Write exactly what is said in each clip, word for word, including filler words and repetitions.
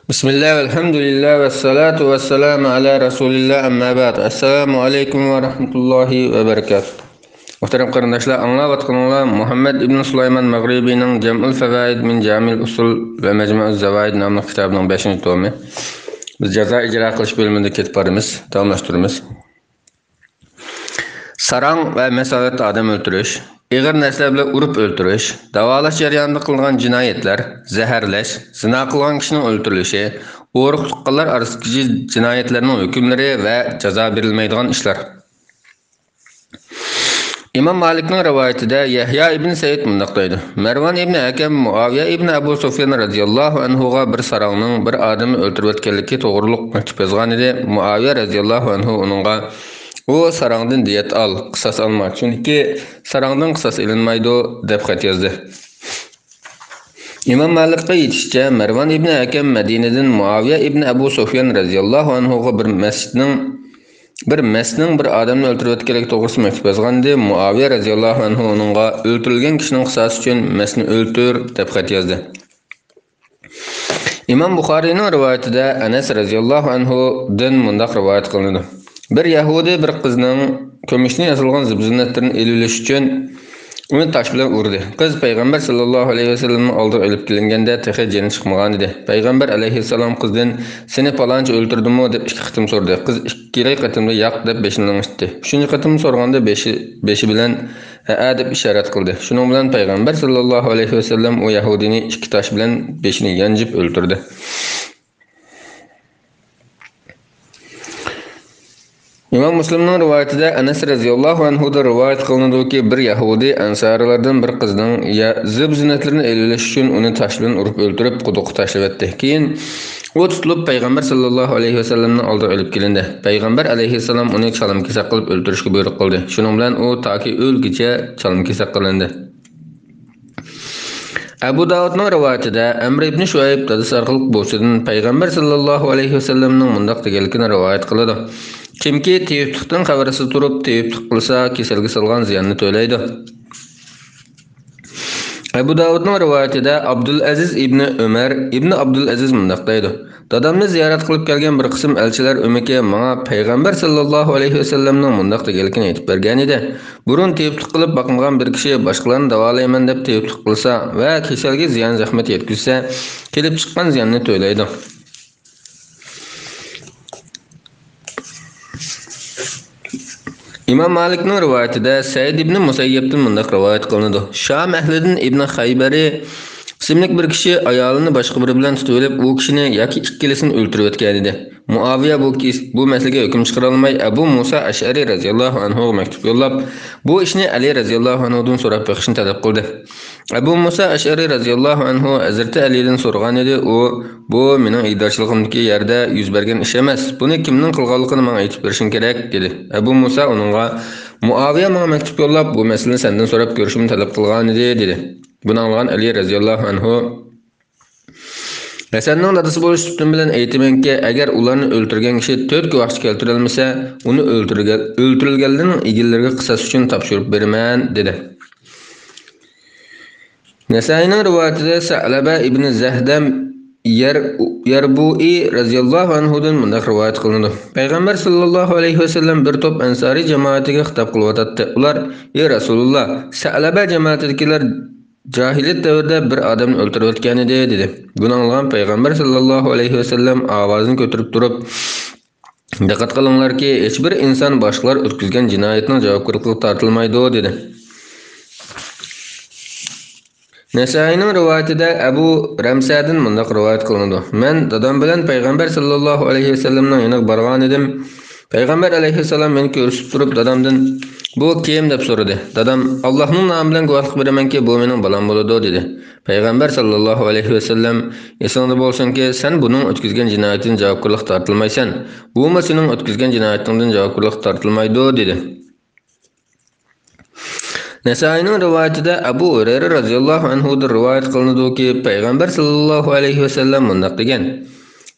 بىسمىللا، ۋەلھەمدۇلىللا، ۋەسسالاتۇ ۋەسسالامۇ ئەلا رەسۇلىللا، ئەمما بەئد. ئەسسالامۇ ئەلەيكۇم ۋە رەھمەتۇللاھى ۋە بەرىكاتۇھ. مۇھتەرەم قېرىنداشلار، ئاڭلاۋاتقىنىڭلار مۇھەممەد ئىبن سۇلايمان مەغرىبىنىڭ جەمئۇل فەۋائىد مىن جامىل ئۇسۇل ۋە مەجمۇئۇز زەۋائىد ناملىق كىتابىنىڭ بەشىنچى تومى. بىز جازا ئىجرا قىلىش بۆلۈمىدە كېتىپ بارىمىز. داۋاملاشتۇرىمىز. ساراڭ ۋە مەسخىرىلىك ئادەم ئۆلتۈرۈش، ئېغىر نەرسىلەر بىلەن ئۇرۇپ ئۆلتۈرۈش، داۋالاش جەريانىدا قىلغان جىنايەتلەر، زەھەرلەش، زىنا قىلغان كىشىنىڭ ئۆلتۈرۈلۈشى، ئورۇق تۇغقانلار ئارىسىدىكى جىنايەتلەرنىڭ ھۆكۈملىرى ۋە جازا بېرىلمەيدىغان ئىشلار. ئىمام مالىكنىڭ رىۋايىتىدە يەھيا ئىبن سەئىد مۇنداق دەيدۇ: مەرۋان ئىبن ھەكەم مۇئاۋىيە ئىبن ئەبۇ سۇفيان رەزىياللاھۇ ئەنھۇغا بىر ساراڭنىڭ بىر ئادەمنى ئۆلتۈرۈۋەتكەنلىكى توغرۇلۇق مەكتۇپ يازغانىدى. مۇئاۋىيە رەزىياللاھۇ ئەنھۇ ئۇنىڭغا، ئۇ ساراڭدىن دىيەت ئال، قىساس ئالما، چۈنكى ساراڭدىن قىساس ئېلىنمايدۇ، دەپ خەت يازدى. ئىمام مالىكقا ئېيتىشىچە، مەرۋان ئىبن ھەكەم مەدىنىدىن مۇئاۋىيە ئىبن ئەبۇ سۇفيان رەزىياللاھۇ ئەنھۇغا بىر مەسچىتنىڭ، بىر مەسنىڭ بىر ئادەمنى ئۆلتۈرۈۋەتكەنلىكى توغرىسىدا مەكتۇپ يازغانىدى. مۇئاۋىيە رەزىياللاھۇ ئەنھۇ ئۇنىڭغا، ئۆلتۈرۈلگەن كىشىنىڭ قىساسى ئۈچۈن مەسنى ئۆلتۈر، دەپ خەت يازدى. ئىمام بۇخارىينىڭ رىۋايىتىدە ئەنەس رەزىياللاھۇ ئەنھۇدىن مۇنداق رىۋايەت قىلىنىدۇ: بىر يەھۇدىي بىر قىزنىڭ كۈمۈشتىن ياسالغان زىبزىننەتلىرىنى ئېلىۋېلىش ئۈچۈن ئۇنى تاش بىلەن ئۇردى. قىز پەيغەمبەر ساللاللاھۇ ئەلەيھى ۋەسەللەمنىڭ ئالدىغا ئېلىپ كېلىنگەندە تېخى جېنى چىقمىغانىدى. پەيغەمبەر ئەلەيھىسسالام قىزدىن، سېنى پالانچى ئۆلتۈردىمۇ؟ دەپ ئىككى قېتىم سورىدى. قىز ئىككىنچى قېتىمدا ياق دەپ بېشىنى لىڭشىتتى. ئۈچىنچى قېتىم سورىغاندا بېشى، بېشى بىلەن ھەئە دەپ ئىشارەت قىلدى. شۇنىڭ بىلەن پەيغەمبەر ساللاللاھۇ ئەلەيھى ۋەسەللەم ئۇ يەھۇدىينى ئىككى تاش بىلەن بېشىنى يانجىپ ئۆلتۈردى. ئىمام مۇسلىمنىڭ رىۋايىتىدە ئەنەس رەزىياللاھۇ ئەنھۇدىن رىۋايەت قىلىنىدۇكى، بىر يەھۇدىي ئەنسارىيلاردىن بىر قىزنىڭ يە-، زىب زىننەتلىرىنى ئېلىۋېلىش ئۈچۈن ئۇنى تاش بىلەن ئۇرۇپ ئۆلتۈرۈپ، قۇدۇققا تاشلىۋەتتى. كېيىن ئۇ تۇتۇلۇپ، پەيغەمبەر ساللاللاھۇ ئەلەيھى ۋەسەللەمنىڭ ئالدىغا ئېلىپ كېلىندى. پەيغەمبەر ئەلەيھىسسالام ئۇنى چالما-كېسەك قىلىپ ئۆلتۈرۈشكە بۇيرۇق قىلدى. شۇنىڭ بىلەن ئۇ تاكى ئۆلگۈچە چالما-كېسەك قىلىندى. ئەبۇ داۋۇدنىڭ رىۋايىتىدە ئەمر ئىبنى شۇئەيب دادىسى ئارقىلىق بوۋىسىدىن پەيغەمبەر ساللاللاھۇ ئەلەيھى ۋەسەللەمنىڭ مۇنداق دېگەنلىكىنى رىۋايەت قىلىدۇ: كىمكى تېۋىپلىقتىن خەۋەرسىز تۇرۇپ، تېۋىپلىق قىلسا، كېسەلگە سالغان زىياننى تۆلەيدۇ. ئەبۇ داۋۇدنىڭ رىۋايىتىدە ئابدۇلئەزىز ئىبنى ئۆمەر ئىبنى ئابدۇلئەزىز مۇنداق دەيدۇ: دادامنى زىيارەت قىلىپ كەلگەن بىر قىسىم ئەلچىلەر ئۆمىكى ماڭا پەيغەمبەر ساللاللاھۇ ئەلەيھى ۋەسەللەمنىڭ مۇنداق دېگەنلىكىنى ئېيتىپ بەرگەنىدى. بۇرۇن تېۋىپلىق قىلىپ باقمىغان بىر كىشى باشقىلارنى داۋالايمەن دەپ تېۋىپلىق قىلسا ۋە كېسەلگە زىيان زەخمەت يەتكۈزسە، كېلىپ چىققان زىياننى تۆلەيدۇ. ئىمام مالىكنىڭ رىۋايىتىدە سەئىد ئىبنى مۇسەييەبتىن مۇنداق رىۋايەت قىلىنىدۇ: شام ئەھلىدىن ئىبنى خەيبەرى ئىسىملىك بىر كىشى ئايالىنى باشقا بىرى بىلەن تۇتۇۋېلىپ، ئۇ كىشىنى ياكى ئىككىلىسىنى ئۆلتۈرۈۋەتكەنىدى. مۇئاۋىيە بۇ كېس-، بۇ مەسىلىگە ھۆكۈم چىقىرالماي، ئەبۇ مۇسا ئەشئەرى رەزىياللاھۇ ئەنھۇغا مەكتۇپ يوللاپ، بۇ ئىشنى ئەلى رەزىياللاھۇ ئەنھۇدىن سوراپ بېقىشنى تەلەپ قىلدى. ئەبۇ مۇسا ئەشئەرى رەزىياللاھۇ ئەنھۇ ھەزرىتى ئەلىدىن سورىغانىدى، ئۇ، بۇ مېنىڭ ئىگىدارچىلىقىمدىكى يەردە يۈز بەرگەن ئىش ئەمەس، بۇنى كىمنىڭ قىلغانلىقىنى ماڭا ئېيتىپ بېرىشىڭ كېرەك، دېدى. ئەبۇ مۇسا ئۇنىڭغا، مۇئاۋىيە ماڭا مەكتۇپ يوللاپ، بۇ مەسىلىنى سەندىن سوراپ كۆرۈشۈمنى تەلەپ قىلغانىدى، دېدى. بۇنى ئاڭلىغان ئەلى رەزىياللاھۇ ئەنھۇ، ھەسەننىڭ دادىسى بولۇش سۈپىتىم بىلەن ئېيتىمەنكى، ئەگەر ئۇلارنى ئۆلتۈرگەن كىشى تۆت گۇۋاھچى كەلتۈرەلمىسە، ئۇنى ئۆلتۈرگەن، ئۆلتۈرۈلگەنلەرنىڭ ئىگىلىرىگە قىساس ئۈچۈن تاپشۇرۇپ بېرىمەن، دېدى. نەسائىينىڭ رىۋايىتىدە سەئلەبە ئىبنى زەھدەم يەر-، يەربۇئى رەزىياللاھۇ ئەنھۇدىن مۇنداق رىۋايەت قىلىنىدۇ: پەيغەمبەر ساللاللاھۇ ئەلەيھى ۋەسەللەم بىر توپ ئەنسارىي جامائىتىگە خىتاب قىلىۋاتاتتى. ئۇلار، ئى رەسۇلۇللا، سەئلەبە جامائىتىدىكىلەر جاھىلىيەت دەۋرىدە بىر ئادەمنى ئۆلتۈرۈۋەتكەنىدى، دېدى. بۇنى ئاڭلىغان پەيغەمبەر ساللاللاھۇ ئەلەيھى ۋەسەللەم ئاۋازىنى كۆتۈرۈپ تۇرۇپ، دىققەت قىلىڭلاركى، ھېچبىر ئىنسان باشقىلار ئۆتكۈزگەن جىنايەتنىڭ جاۋابكارلىقىغا تارتىلمايدۇ، دېدى. نەسائىينىڭ رىۋايىتىدە ئەبۇ رەمسەدىن مۇنداق رىۋايەت قىلىنىدۇ: مەن دادام بىلەن پەيغەمبەر ساللاللاھۇ ئەلەيھى ۋەسەللەمنىڭ يېنىغا بارغانىدىم. پەيغەمبەر ئەلەيھىسسالام مېنى كۆرسىتىپ تۇرۇپ دادامدىن، بۇ كىم؟ دەپ سورىدى. دادام، ئاللاھنىڭ نامى بىلەن گۇۋاھلىق بېرىمەنكى، بۇ مېنىڭ بالام بولىدۇ، دېدى. پەيغەمبەر ساللاللاھۇ ئەلەيھى ۋەسەللەم، ئېسىڭدە بولسۇنكى، سەن بۇنىڭ ئۆتكۈزگەن جىنايىتىدىن جاۋابكارلىققا تارتىلمايسەن، بۇمۇ سېنىڭ ئۆتكۈزگەن جىنايىتىڭدىن جاۋابكارلىققا تارتىلمايدۇ، دېدى. نەسائىينىڭ رىۋايىتىدە ئەبۇ ھۇرەيرە رەزىياللاھۇ ئەنھۇدىن رىۋايەت قىلىنىدۇكى، پەيغەمبەر ساللاللاھۇ ئەلەيھى ۋەسەللەم مۇنداق دېگەن: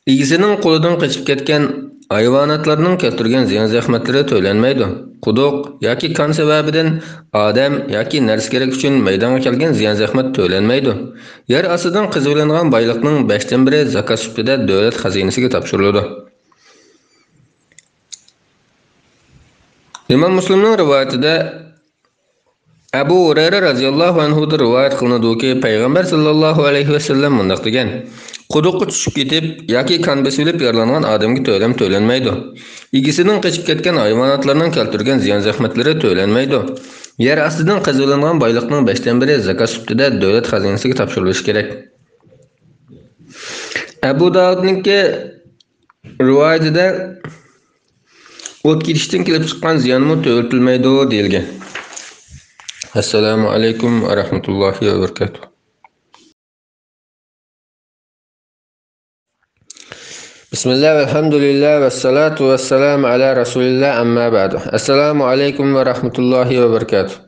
ئىگىسىنىڭ قولىدىن قېچىپ كەتكەن ھايۋاناتلارنىڭ كەلتۈرگەن زىيان-زەخمەتلىرى تۆلەنمەيدۇ. قۇدۇق ياكى كان سەۋەبىدىن ئادەم ياكى نەرسە-كېرەك ئۈچۈن مەيدانغا كەلگەن زىيان-زەخمەت تۆلەنمەيدۇ. يەر ئاستىدىن قېزىۋېلىنغان بايلىقنىڭ بەشتىن بىرى زاكات سۈپىتىدە دۆلەت خەزىنىسىگە تاپشۇرۇلىدۇ. ئىمام مۇسلىمنىڭ رىۋايىتىدە ئەبۇ ھۇرەيرە رەزىياللاھۇ ئەنھۇدىن رىۋايەت قىلىنىدۇكى، پەيغەمبەر ساللاللاھۇ ئەلەيھى ۋەسەللەم مۇنداق دېگەن: «قۇدۇققا چۈشۈپ كېتىپ ياكى كان بېسىۋېلىپ يارىلانغان ئادەمگە تۆلەم تۆلەنمەيدۇ. ئىگىسىدىن قېچىپ كەتكەن ھايۋاناتلارنىڭ كەلتۈرگەن زىيان-زەخمەتلىرى تۆلەنمەيدۇ. يەر ئاستىدىن قېزىۋېلىنغان بايلىقنىڭ بەشتىن بىرى زاكات سۈپىتىدە دۆلەت خەزىنىسىگە تاپشۇرۇلۇشى كېرەك.» ئەبۇ داۋۇدنىڭكى رىۋايىتىدە ئوت كېتىشتىن كېلىپ چىققان زىيانمۇ تۆلىتىلمەيدۇ دېيىلگەن. ئەسسالامۇ ئەلەيكۇم ۋە رەھمەتۇللاھى ۋە بەرىكاتۇھ. بىسمىللا، ۋەلھەمدۇلىللا، ۋەسسالاتۇ ۋەسسالامۇ ئەلا رەسۇلىللا، ئەمما بەئدۇ. ئەسسالامۇ ئەلەيكۇم ۋە رەھمەتۇللاھى ۋە بەرىكاتۇھ.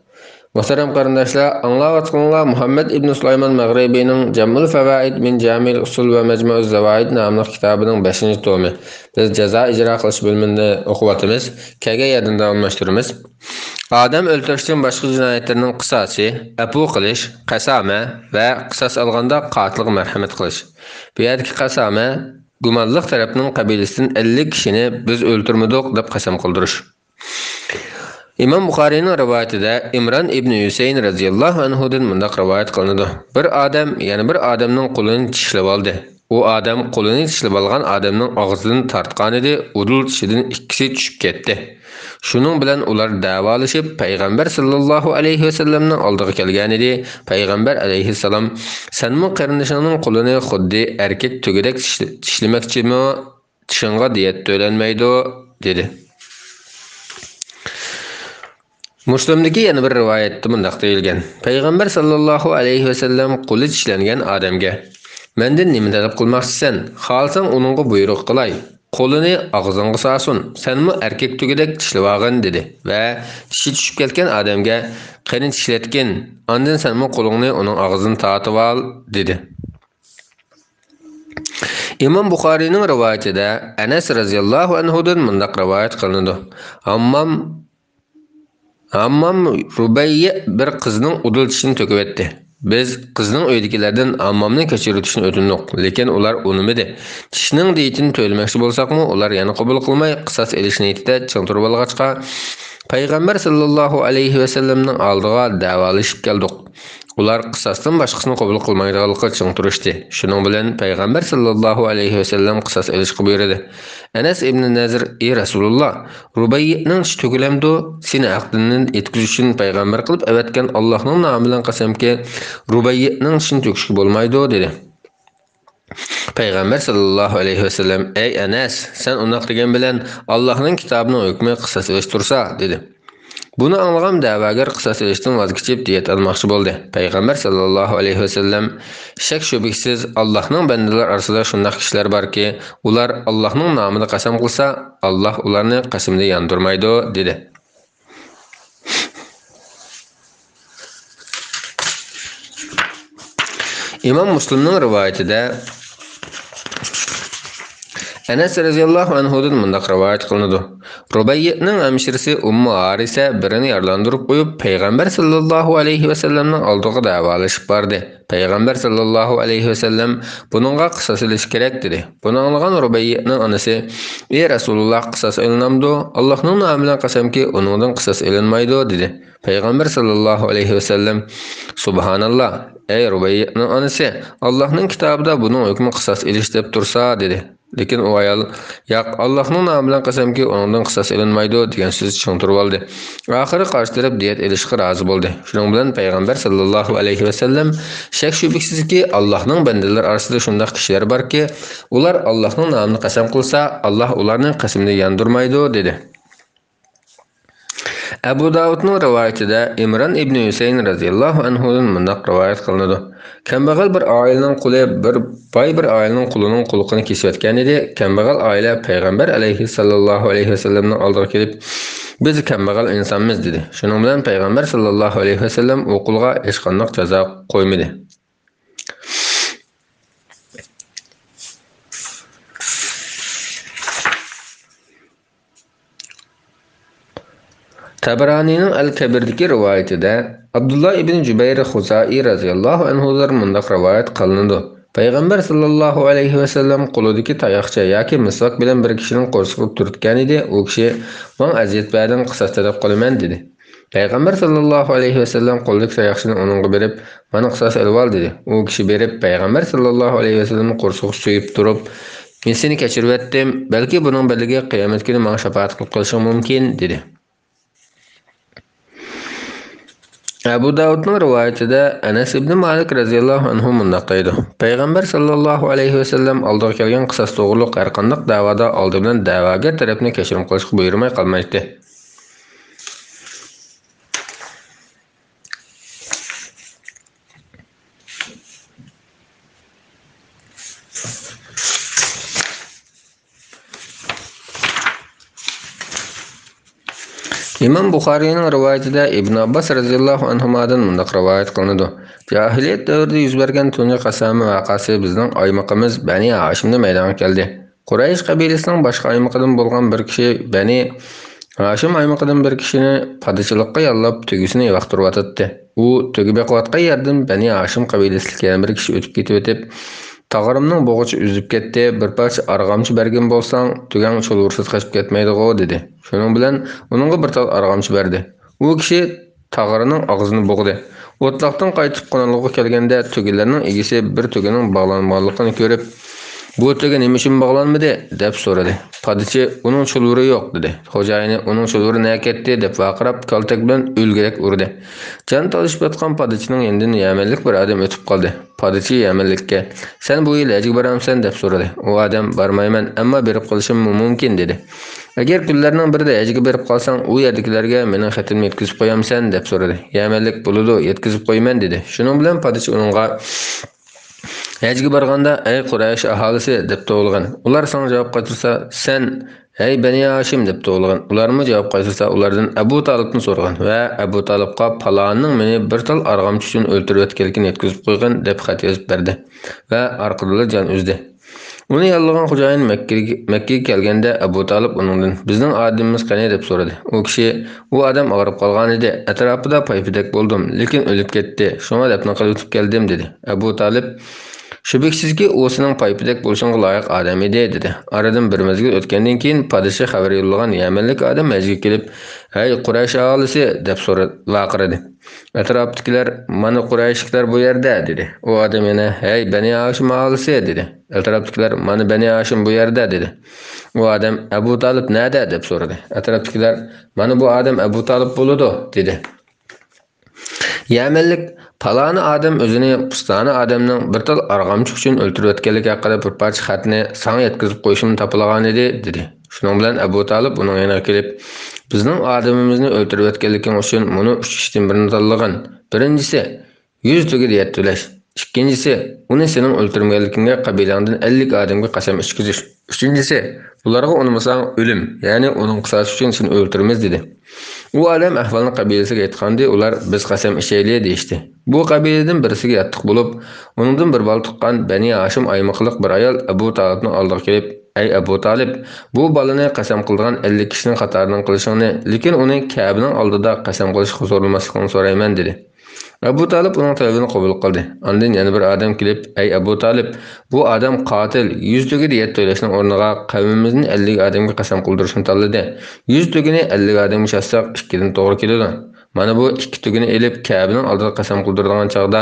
مۇھتەرەم قېرىنداشلار، ئاڭلاۋاتقىنىڭلار مۇھەممەد ئىبنى سۇلايمان مەغرىبىنىڭ جەمئۇل فەۋائىد مىن جامىئىل ئۇسۇل ۋە مەجمۇئۇز زاۋائىد ناملىق كىتابىنىڭ بەشىنچى تومى. بىز جازا ئىجرا قىلىش بۆلۈمىنى ئوقۇۋاتىمىز. كەلگەن يەردىن داۋاملاشتۇرىمىز. ئادەم ئۆلتۈرۈشتىن باشقا جىنايەتلەرنىڭ قىساسى، ئەپۇ قىلىش، قەسامە ۋە قىساس ئالغاندا قاتىلغا مەرھەمەت قىلىش. بۇ يەردىكى قەسامە، گۇمانلىق تەرەپنىڭ قەبىلىسىدىن ئەللىك كىشىنى بىز ئۆلتۈرمىدۇق دەپ قەسەم قىلدۇرۇش. ئىمام بۇخارىينىڭ رىۋايىتىدە ئىمران ئىبنى ھۈسەيىن رەزىياللاھۇ ئەنھۇدىن مۇنداق رىۋايەت قىلىنىدۇ: بىر ئادەم يەنە بىر ئادەمنىڭ قولىنى چىشلىۋالدى. ئۇ ئادەم قولىنى چىشلىۋالغان ئادەمنىڭ ئاغزىدىن تارتقانىدى، ئۇدۇل چىشىدىن ئىككىسى چۈشۈپ كەتتى. شۇنىڭ بىلەن ئۇلار دەۋالىشىپ، پەيغەمبەر ساللاللاھۇ ئەلەيھى ۋەسەللەمنىڭ ئالدىغا كەلگەنىدى. پەيغەمبەر ئەلەيھىسسالام: «سەنمۇ قېرىندىشىڭنىڭ قولىنى خۇددى ئەركەك تۆگىدەك چىشلە-، چىشلىمەكچىمۇ؟ چىشىڭغا دىيەت تۆلەنمەيدۇ» دېدى. مۇسلىمدىكى يەنە بىر رىۋايەتتە مۇنداق دېيىلگەن: پەيغەمبەر ساللاللاھۇ ئەلەيھى ۋەسەللەم قولى چىشلەنگەن ئادەمگە: «مەندىن نېمە تەلەپ قىلماقچىسەن؟ خالىساڭ ئۇنىڭغا بۇيرۇق قىلاي. قولىنى ئاغزىڭغا سالسۇن، سەنمۇ ئەركەك تۆگىدەك چىشلىۋالغىن» دېدى ۋە چىشى چۈشۈپ كەتكەن ئادەمگە: «قېنى چىشلەتكىن، ئاندىن سەنمۇ قولۇڭنى ئۇنىڭ ئاغزىدىن تارتىۋال» دېدى. ئىمام بۇخارىينىڭ رىۋايىتىدە ئەنەس رەزىياللاھۇ ئەنھۇدىن مۇنداق رىۋايەت قىلىنىدۇ: ھاممام، ھاممام رۇبەييە بىر قىزنىڭ ئۇدۇل چىشىنى تۆكۈۋەتتى. بىز قىزنىڭ ئۆيىدىكىلەردىن ھاممامنى كەچۈرۈۋېتىشنى ئۆتۈندۇق، لېكىن ئۇلار ئۇنىمىدى. چىشنىڭ دىيىتىنى تۆلىمەكچى بولساقمۇ، ئۇلار يەنە قوبۇل قىلماي، قىساس ئېلىش نىيىتىدە چىڭ تۇرۇۋالغاچقا، پەيغەمبەر ساللاللاھۇ ئەلەيھى ۋەسەللەمنىڭ ئالدىغا دەۋالىشىپ كەلدۇق. ئۇلار قىساستىن باشقىسىنى قوبۇل قىلمايدىغانلىققا چىڭ تۇرۇشتى. شۇنىڭ بىلەن پەيغەمبەر ساللاللاھۇ ئەلەيھى ۋەسەللەم قىساس ئېلىشقا بۇيرۇدى. ئەنەس ئىبنى نەزىر: «ئى رەسۇلۇللا، رۇبەييىتنىڭ چىشى تۆكۈلەمدۇ؟ سېنى ھەقتىن ئېيتقۇزۇش ئۈچۈن پەيغەمبەر قىلىپ ئەۋەتكەن ئاللاھنىڭ نامى بىلەن قەسەمكى، رۇبەييىتنىڭ چىشىنى تۆكۈشكە بولمايدۇ» دېدى. پەيغەمبەر ساللاللاھۇ ئەلەيھى ۋەسەللەم: «ئەي ئەنەس، سەن ئۇنداق دېگەن بىلەن ئاللاھنىڭ كىتابىنىڭ ھۆكمى قىساس ئېلىش تۇرسا» دېدى. بۇنى ئاڭلىغان دەۋاگەر قىساس ئېلىشتىن ۋاز كېچىپ، دىيەت ئالماقچى بولدى. پەيغەمبەر ساللاللاھۇ ئەلەيھى ۋەسەللەم: «شەك-شۈبھىسىز، ئاللاھنىڭ بەندىلىرى ئارىسىدا شۇنداق كىشىلەر باركى، ئۇلار ئاللاھنىڭ نامىدا قەسەم قىلسا، ئاللاھ ئۇلارنى قەسىمدە ياندۇرمايدۇ» دېدى. ئىمام مۇسلىمنىڭ رىۋايىتىدە ئەنەس رەزىياللاھۇ ئەنھۇدىن مۇنداق رىۋايەت قىلىنىدۇ: رۇبەييىتنىڭ ھەمشىرىسى ئۇممۇ ھارىسە بىرىنى يارىلاندۇرۇپ قويۇپ، پەيغەمبەر ساللاللاھۇ ئەلەيھى ۋەسەللەمنىڭ ئالدىغا دەۋالىشىپ باردى. پەيغەمبەر ساللاللاھۇ ئەلەيھى ۋەسەللەم: «بۇنىڭغا قىساس ئېلىش كېرەك» دېدى. بۇنى ئاڭلىغان رۇبەييىتنىڭ ئانىسى: «ئى رەسۇلۇللا، قىساس ئېلىنامدۇ؟ ئاللاھنىڭ نامى بىلەن قەسەمكى، ئۇنىڭدىن قىساس ئېلىنمايدۇ» دېدى. پەيغەمبەر ساللاللاھۇ ئەلەيھى ۋەسەللەم: «سۇبھاناللا، ئەي رۇبەييىتنىڭ ئانىسى، ئاللاھنىڭ كىتابىدا بۇنىڭ ھۆكمى قىساس ئېلىش دەپ تۇرسا» دېدى. لېكىن ئۇ ئايال: «ياق، ئاللاھنىڭ نامى بىلەن قەسەمكى، ئۇنىڭدىن قىساس ئېلىنمايدۇ» دېگەن سۆزدە چىڭ تۇرۇۋالدى. ئاخىرى قارشى تەرەپ دىيەت ئېلىشقا رازى بولدى. شۇنىڭ بىلەن پەيغەمبەر ساللاللاھۇ ئەلەيھى ۋەسەللەم: «شەك-شۈبھىسىزكى، ئاللاھنىڭ بەندىلىرى ئارىسىدا شۇنداق كىشىلەر باركى، ئۇلار ئاللاھنىڭ نامىنى قەسەم قىلسا، ئاللاھ ئۇلارنى قەسىمدە ياندۇرمايدۇ» دېدى. ئەبۇ داۋۇدنىڭ رىۋايىتىدە ئىمران ئىبنى ھۈسەيىن رەزىياللاھۇ ئەنھۇدىن مۇنداق رىۋايەت قىلىنىدۇ: كەمبەغەل بىر ئائىلىنىڭ قۇلى بىر باي بىر ئائىلىنىڭ قۇلىنىڭ قۇلىقىنى كېسىۋەتكەنىدى. كەمبەغەل ئائىلە پەيغەمبەر ئەلەيھىسساللاللاھۇ ئەلەيھى ۋەسەللەمنىڭ ئالدىغا كېلىپ، بىز كەمبەغەل ئىنسانمىز دېدى. شۇنىڭ بىلەن پەيغەمبەر ساللاللاھۇ ئەلەيھى ۋەسەللەم ئۇ قۇلغا ھېچقانداق جازا قويمىدى. تەبەرانىنىڭ ئەل كەبىردىكى رىۋايىتىدە ئابدۇللا ئىبن جۇبەير خۇزائى رەزىياللاھۇ ئەنھۇدىن مۇنداق رىۋايەت قىلىنىدۇ: پەيغەمبەر ساللاللاھۇ ئەلەيھى ۋەسەللەم قولىدىكى تاياقچە ياكى مىسۋاك بىلەن بىر كىشىنىڭ قورسىقىنى تۈرتكەنىدى، ئۇ كىشى، ماڭا ئەزىيەت بەردىڭ، قىساس تەلەپ قىلىمەن، دېدى. پەيغەمبەر ساللاللاھۇ ئەلەيھى ۋەسەللەم قولىدىكى تاياقچىنى ئۇنىڭغا بېرىپ، مانا قىساس ئېلىۋال، دېدى. ئۇ كىشى بېرىپ، پەيغەمبەر ساللاللاھۇ ئەلەيھى ۋەسەللەمنىڭ قورسىقىغا سۆيۈپ تۇرۇپ، مەن سېنى كەچۈرۈۋەتتىم، بەلكى بۇنىڭ بەدىلىگە قىيامەت كۈنى ماڭا شاپائەت قىلىپ قېلىشىڭ مۇمكىن، دېدى. ئەبۇ داۋۇدنىڭ رىۋايىتىدە ئەنەس ئىبنى مالىك رەزىياللاھۇ ئەنھۇ مۇنداق دەيدۇ: پەيغەمبەر ساللاللاھۇ ئەلەيھى ۋەسەللەم ئالدىغا كەلگەن قىساس توغرۇلۇق ھەرقانداق دەۋادا ئالدى بىلەن دەۋاگەر تەرەپنى كەچۈرۈم قىلىشقا بۇيرۇماي قالمايتتى. ئىمام بۇخارىينىڭ رىۋايىتىدە ئىبن ئابباس رەزىياللاھۇ ئەنھۇمادىن مۇنداق رىۋايەت قىلىنىدۇ: جاھىلىيەت دەۋرىدە يۈز بەرگەن تۇنجى قەسەمە ۋەقەسى بىزنىڭ ئايمىقىمىز بەنى ھاشىمدا مەيدانغا كەلدى. قۇرەيش قەبىلىسىنىڭ باشقا ئايمىقىدىن بولغان بىر كىشى بەنى ھاشىم ئايمىقىدىن بىر كىشىنى پادىچىلىققا ياللاپ، تۆگىسىنى ئايۋاقتۇرۇۋاتاتتى. ئۇ تۆگە بېقىۋاتقان يەردىن بەنى ھاشىم قەبىلىسىدىكى يەنە بىر كىشى ئۆتۈپ كېتىۋېتىپ، تاغىرىمنىڭ بوغۇچى ئۈزۈپ كەتتى، بىر پارچە ئارغامچا بەرگەن بولساڭ، تۆگەڭ چۇلۋۇرسىز قېچىپ كەتمەيدىغۇ، دېدى. شۇنىڭ بىلەن ئۇنىڭغا بىر تال ئارغامچا بەردى. ئۇ كىشى تاغىرىنىڭ ئاغزىنى بوغدى. ئوتلاقتىن قايتىپ قونالغۇغا كەلگەندە، تۆگىلەرنىڭ ئىگىسى بىر تۆگىنىڭ باغلانمىغانلىقىنى كۆرۈپ، بۇ تۆگە نېمە ئۈچۈن باغلانمىدى؟ دەپ سورىدى. پادىچى، ئۇنىڭ چۇلۋۇرى يوق، دېدى. خوجايىنى، ئۇنىڭ چۇلۋۇرى نەگە كەتتى؟ دەپ ۋارقىراپ، كالتەك بىلەن ئۆلگۈدەك ئۇردى. جان تالىشىپ ياتقان پادىچىنىڭ يېنىدىن يەمەنلىك بىر ئادەم ئۆتۈپ قالدى. پادىچى يەمەنلىككە، سەن بۇ يىل ھەجگە بارامسەن؟ دەپ سورىدى. ئۇ ئادەم، بارمايمەن، ئەمما بېرىپ قېلىشىممۇ مۇمكىن، دېدى. ئەگەر كۈنلەرنىڭ بىرىدە ھەجگە بېرىپ قالساڭ، ئۇ يەردىكىلەرگە مېنىڭ خېتىمنى يەتكۈزۈپ قويامسەن؟ دەپ سورىدى. يەمەنلىك، بولىدۇ، يەتكۈزۈپ قويىمەن، دېدى. شۇنىڭ بىلەن پادىچى ئۇنىڭغا، ھەجگە بارغاندا، ئەي قۇرەيش ئاھالىسى، دەپ توۋلىغىن. ئۇلار ساڭا جاۋاب قايتۇرسا، سەن، ھەي بەنى ھاشىم، دەپ توۋلىغىن. ئۇلارمۇ جاۋاب قايتۇرسا، ئۇلاردىن ئەبۇ تالىپنى سورىغىن ۋە ئەبۇ تالىپقا پالانىڭ مېنى بىر تال ئارغامچا ئۈچۈن ئۆلتۈرۈۋەتكەنلىكىنى يەتكۈزۈپ قويغىن، دەپ خەت يېزىپ بەردى ۋە ئارقىدىنلا جان ئۈزدى. ئۇنى ياللىغان خوجايىن مەككىگە، مەككىگە كەلگەندە، ئەبۇ تالىپ ئۇنىڭدىن، بىزنىڭ ئادىمىمىز قېنى؟ دەپ سورىدى. ئۇ كىشى، ئۇ ئادەم ئاغرىپ قالغانىدى، ئەتراپىدا پايپىدەك بولدۇم، لېكىن ئۆلۈپ كەتتى، شۇڭا دەپنە قىلىۋېتىپ كەلدىم، دېدى. ئەبۇ تالىپ، شۈبھىسىزكى، ئۇ سېنىڭ پايپىدەك بولۇشۇڭغا لايىق ئادەم ئىدى، دېدى. ئارىدىن بىر مەزگىل ئۆتكەندىن كېيىن، پادىشاھ خەۋەر يوللىغان يەمەنلىك ئادەم ھەجگە كېلىپ، ھەي قۇرەيش ئاھالىسى، دەپ سورا-، ۋارقىرىدى. ئەتراپتىكىلەر، مانا قۇرەيشلىكلەر بۇ يەردە، دېدى. ئۇ ئادەم يەنە، ھەي بەنى ھاشىم ئاھالىسى، دېدى. ئەتراپتىكىلەر، مانا بەنى ھاشىم بۇ يەردە، دېدى. ئۇ ئادەم، ئەبۇ تالىپ نەدە؟ دەپ سورىدى. ئەتراپتىكىلەر، مانا بۇ ئادەم ئەبۇ تالىپ بولىدۇ، دېدى. يەمەنلىك، پالانى ئادەم ئۆزىنى پۇستانى ئادەمنىڭ بىر تال ئارغامچا ئۈچۈن ئۆلتۈرۈۋەتكەنلىكى ھەققىدە بىر پارچە خەتنى ساڭا يەتكۈزۈپ قويۇشۇمنى تاپىلىغانىدى، دېدى. شۇنىڭ بىلەن ئەبۇ تالىپ ئۇنىڭ يېنىغا كېلىپ، بىزنىڭ ئادىمىمىزنى ئۆلتۈرۈۋەتكەنلىكىڭ ئۈچۈن مۇنۇ ئۈچ ئىشتىن بىرىنى تاللىغىن. بىرىنچىسى، يۈز تۆگە دىيەت تۆلەش. ئىككىنچىسى، ئۇنى سېنىڭ ئۆلتۈرمىگەنلىكىڭگە قەبىلەڭدىن ئەللىك ئادەمگە قەسەم ئىچكۈزۈش. ئۈچىنچىسى، بۇلارغا ئۇنىمىساڭ، ئۆلۈم، يەنى ئۇنىڭ قىساسى ئۈچۈن سېنى ئۆلتۈرىمىز، دېدى. ئۇ ئادەم ئەھۋالنى قەبىلىسىگە ئېيتقانىدى، ئۇلار، بىز قەسەم ئىچەيلى، دېيىشتى. بۇ قەبىلىدىن بىرسىگە ياتلىق بولۇپ، ئۇنىڭدىن بىر بالا تۇغقان بەنى ھاشىم ئايمىقىلىق بىر ئايال ئەبۇ تالىپنىڭ ئالدىغا كېلىپ، ئەي ئەبۇ تالىپ، بۇ بالىنى قەسەم قىلىدىغان ئەللىك كىشىنىڭ قاتارىدىن قىلىشىڭنى، لېكىن ئۇنى كەبىنىڭ ئالدىدا قەسەم قىلىشقا زورلىماسلىقىڭنى سورايمەن، دېدى. ئەبۇ تالىپ ئۇنىڭ تەلىپىنى قوبۇل قىلدى. ئاندىن يەنە بىر ئادەم كېلىپ، ئەي ئەبۇ تالىپ، بۇ ئادەم قاتىل، يۈز تۆگە دىيەت تۆلەشنىڭ ئورنىغا قەۋمىمىزنى ئەللىك ئادەمگە قەسەم قىلدۇرۇشنى تاللىدى. يۈز تۆگىنى ئەللىك ئادەمگە چاچساق، ئىككىدىن توغرا كېلىدۇ. مانا بۇ ئىككى تۆگىنى ئېلىپ، كەبىنىڭ ئالدىدا قەسەم قىلدۇرىدىغان چاغدا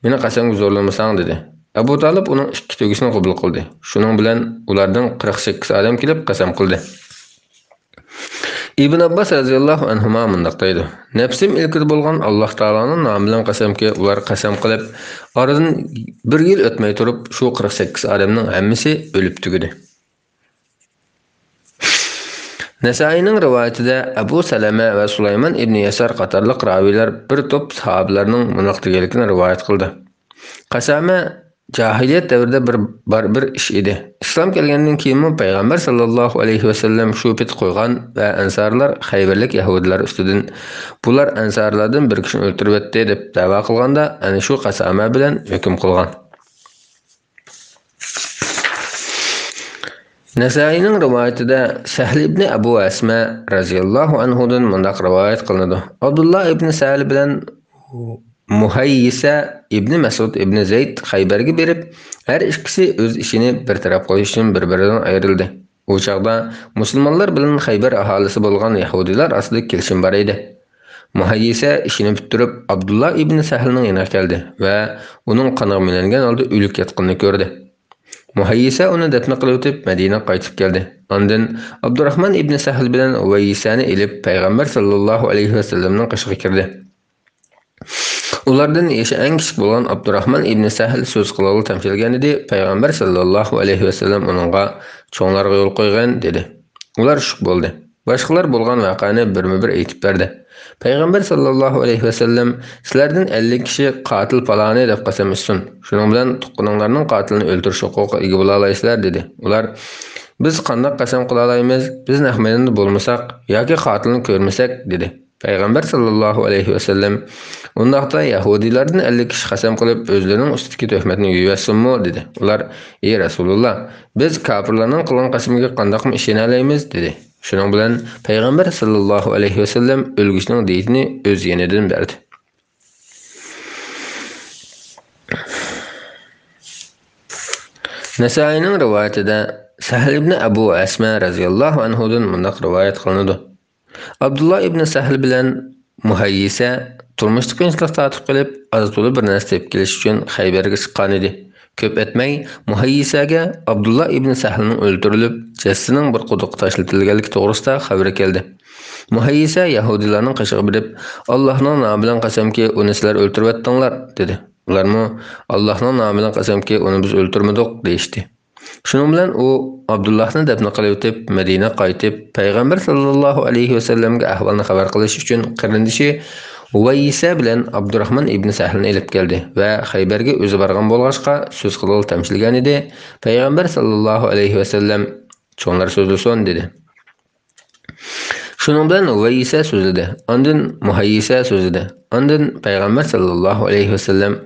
مېنى قەسەمگە زورلىمىساڭ، دېدى. ئەبۇ تالىپ ئۇنىڭ ئىككى تۆگىسىنى قوبۇل قىلدى. شۇنىڭ بىلەن ئۇلاردىن قىرىق سەككىز ئادەم كېلىپ قەسەم قىلدى. ئىبن ئابباس رەزىياللاھۇ ئەنھۇما مۇنداق دەيدۇ: نەپسىم ئىلكىدە بولغان ئاللاھ تائالانىڭ نامى بىلەن قەسەمكى، ئۇلار قەسەم قىلىپ، ئارىدىن بىر يىل ئۆتمەي تۇرۇپ، شۇ قىرىق سەككىز ئادەمنىڭ ھەممىسى ئۆلۈپ تۈگىدى. نەسائىينىڭ رىۋايىتىدە ئەبۇ سەلەمە ۋە سۇلايمان ئىبنى يەسار قاتارلىق راۋىيلار بىر توپ ساھابىلەرنىڭ مۇنداق دېگەنلىكىنى رىۋايەت قىلدى: قەسەمە جاھىلىيەت دەۋرىدە بىر، بار بىر ئىش ئىدى. ئىسلام كەلگەندىن كېيىنمۇ پەيغەمبەر ساللاللاھۇ ئەلەيھى ۋەسەللەم شۇ پېتى قويغان ۋە ئەنسارلار خەيۋەرلىك يەھۇدىيلار ئۈستىدىن، بۇلار ئەنسارلاردىن بىر كىشىنى ئۆلتۈرۈۋەتتى، دەپ دەۋا قىلغاندا، ئەنە شۇ قەسەمە بىلەن ھۆكۈم قىلغان. نەسائىينىڭ رىۋايىتىدە سەھل ئىبنى ئەبۇ ئەسمە رەزىياللاھۇ ئەنھۇدىن مۇنداق رىۋايەت قىلىنىدۇ: ئابدۇللا ئىبنى سەھل بىلەن مۇھەييىسە ئىبنى مەسئۇد ئىبنى زەيد خەيبەرگە بېرىپ، ھەر ئىككىسى ئۆز ئىشىنى بىر تەرەپ قويۇش ئۈچۈن بىر-بىرىدىن ئايرىلدى. ئۇ چاغدا مۇسۇلمانلار بىلەن خەيبەر ئاھالىسى بولغان يەھۇدىيلار ئارىسىدا كېلىشىم بار ئىدى. مۇھەييىسە ئىشىنى پۈتتۈرۈپ، ئابدۇللا ئىبنى سەھلنىڭ يېنىغا كەلدى ۋە ئۇنىڭ قانغا مىلەنگەن ھالدا ئۆلۈك ياتقىنىنى كۆردى. مۇھەييىسە ئۇنى دەپنە قىلىۋېتىپ، مەدىنىگە قايتىپ كەلدى. ئاندىن ئابدۇراخمان ئىبنى سەھل بىلەن ئۇۋەييىسەنى ئېلىپ، پەيغەمبەر ساللاللاھۇ ئەلەيھى ۋەسەللەمنىڭ قېشىغا كىردى. ئۇلاردىن يېشى ئەڭ كىچىك بولغان ئابدۇراخمان ئىبنى سەھل سۆز قىلغىلى تەمشەلگەنىدى، پەيغەمبەر ساللاللاھۇ ئەلەيھى ۋەسەللەم ئۇنىڭغا: «چوڭلارغا يول قويغىن» دېدى. ئۇلار شۇ بولدى. باشقىلار بولغان ۋەقەنى بىرمۇبىر ئېيتىپ بەردى. پەيغەمبەر ساللاللاھۇ ئەلەيھى ۋەسەللەم: «سىلەردىن ئەللىك كىشى قاتىل پالانى دەپ قەسەم ئىچسۇن. شۇنىڭ بىلەن تۇغقىنىڭلارنىڭ قاتىلىنى ئۆلتۈرۈش ھوقۇقىغا ئىگە بولالايسىلەر» دېدى. ئۇلار: «بىز قانداق قەسەم قىلالايمىز؟ بىز نەق مەيداندا بولمىساق ياكى قاتىلنى كۆرمىسەك» دېدى. پەيغەمبەر ساللاللاھۇ ئەلەيھى ۋەسەللەم: «ئۇنداقتا يەھۇدىيلاردىن ئەللىك كىشى قەسەم قىلىپ، ئۆزلىرىنىڭ ئۈستىدىكى تۆھمەتنى يۇيۇۋەتسۇنمۇ؟» دېدى. ئۇلار: «ئى رەسۇلۇللا، بىز كاپىرلارنىڭ قىلغان قەسىمىگە قانداقمۇ ئىشىنەلەيمىز؟» دېدى. شۇنىڭ بىلەن پەيغەمبەر ساللاللاھۇ ئەلەيھى ۋەسەللەم ئۆلگۈچىنىڭ دىيىتىنى ئۆز يېنىدىن بەردى. نەسائىينىڭ رىۋايىتىدە سەھل ئىبنى ئەبۇ ئەسمە رەزىياللاھۇ ئەنھۇدىن مۇنداق رىۋايەت قىلىنىدۇ: ئابدۇللا ئىبنى سەھل بىلەن مۇھەييىسە تۇرمۇشتا قىيىنچىلىق تارتىپ قېلىپ، ئاز-تولا بىر نەرسە تېپىپ كېلىش ئۈچۈن خەيبەرگە چىققانىدى. كۆپ ئۆتمەي، مۇھەييىسەگە ئابدۇللا ئىبنى سەھلنىڭ ئۆلتۈرۈلۈپ، جەسىتىنىڭ بىر قۇدۇققا تاشلىتىلگەنلىكى توغرىسىدا خەۋىرى كەلدى. مۇھەييىسە يەھۇدىيلارنىڭ قېشىغا بېرىپ، «ئاللاھنىڭ نامى بىلەن قەسەمكى، ئۇنى سىلەر ئۆلتۈرۈۋەتتىڭلار» دېدى. ئۇلارمۇ، «ئاللاھنىڭ نامى بىلەن قەسەمكى، ئۇنى بىز ئۆلتۈرمىدۇق» دېيىشتى. شۇنىڭ بىلەن ئۇ ئابدۇللاھنى دەپنە قىلىۋېتىپ، مەدىنىگە قايتىپ، پەيغەمبەر ساللاللاھۇ ئەلەيھى ۋەسەللەمگە ئەھۋالنى خەۋەر قىلىش ئۈچۈن قېرىندىشى ھۇۋەيسە بىلەن ئابدۇراخمان ئىبنى سەھلنى ئېلىپ كەلدى ۋە خەيبەرگە ئۆزى بارغان بولغاچقا، سۆز قىلغىلى تەمشىلگەنىدى. پەيغەمبەر ساللاللاھۇ ئەلەيھى ۋەسەللەم: «چوڭلار سۆزلىسۇن» دېدى. شۇنىڭ بىلەن ھۇۋەيسە سۆزلىدى. ئاندىن مۇھەييىسە سۆزلىدى. ئاندىن پەيغەمبەر ساللاللاھۇ ئەلەيھى ۋەسەللەم: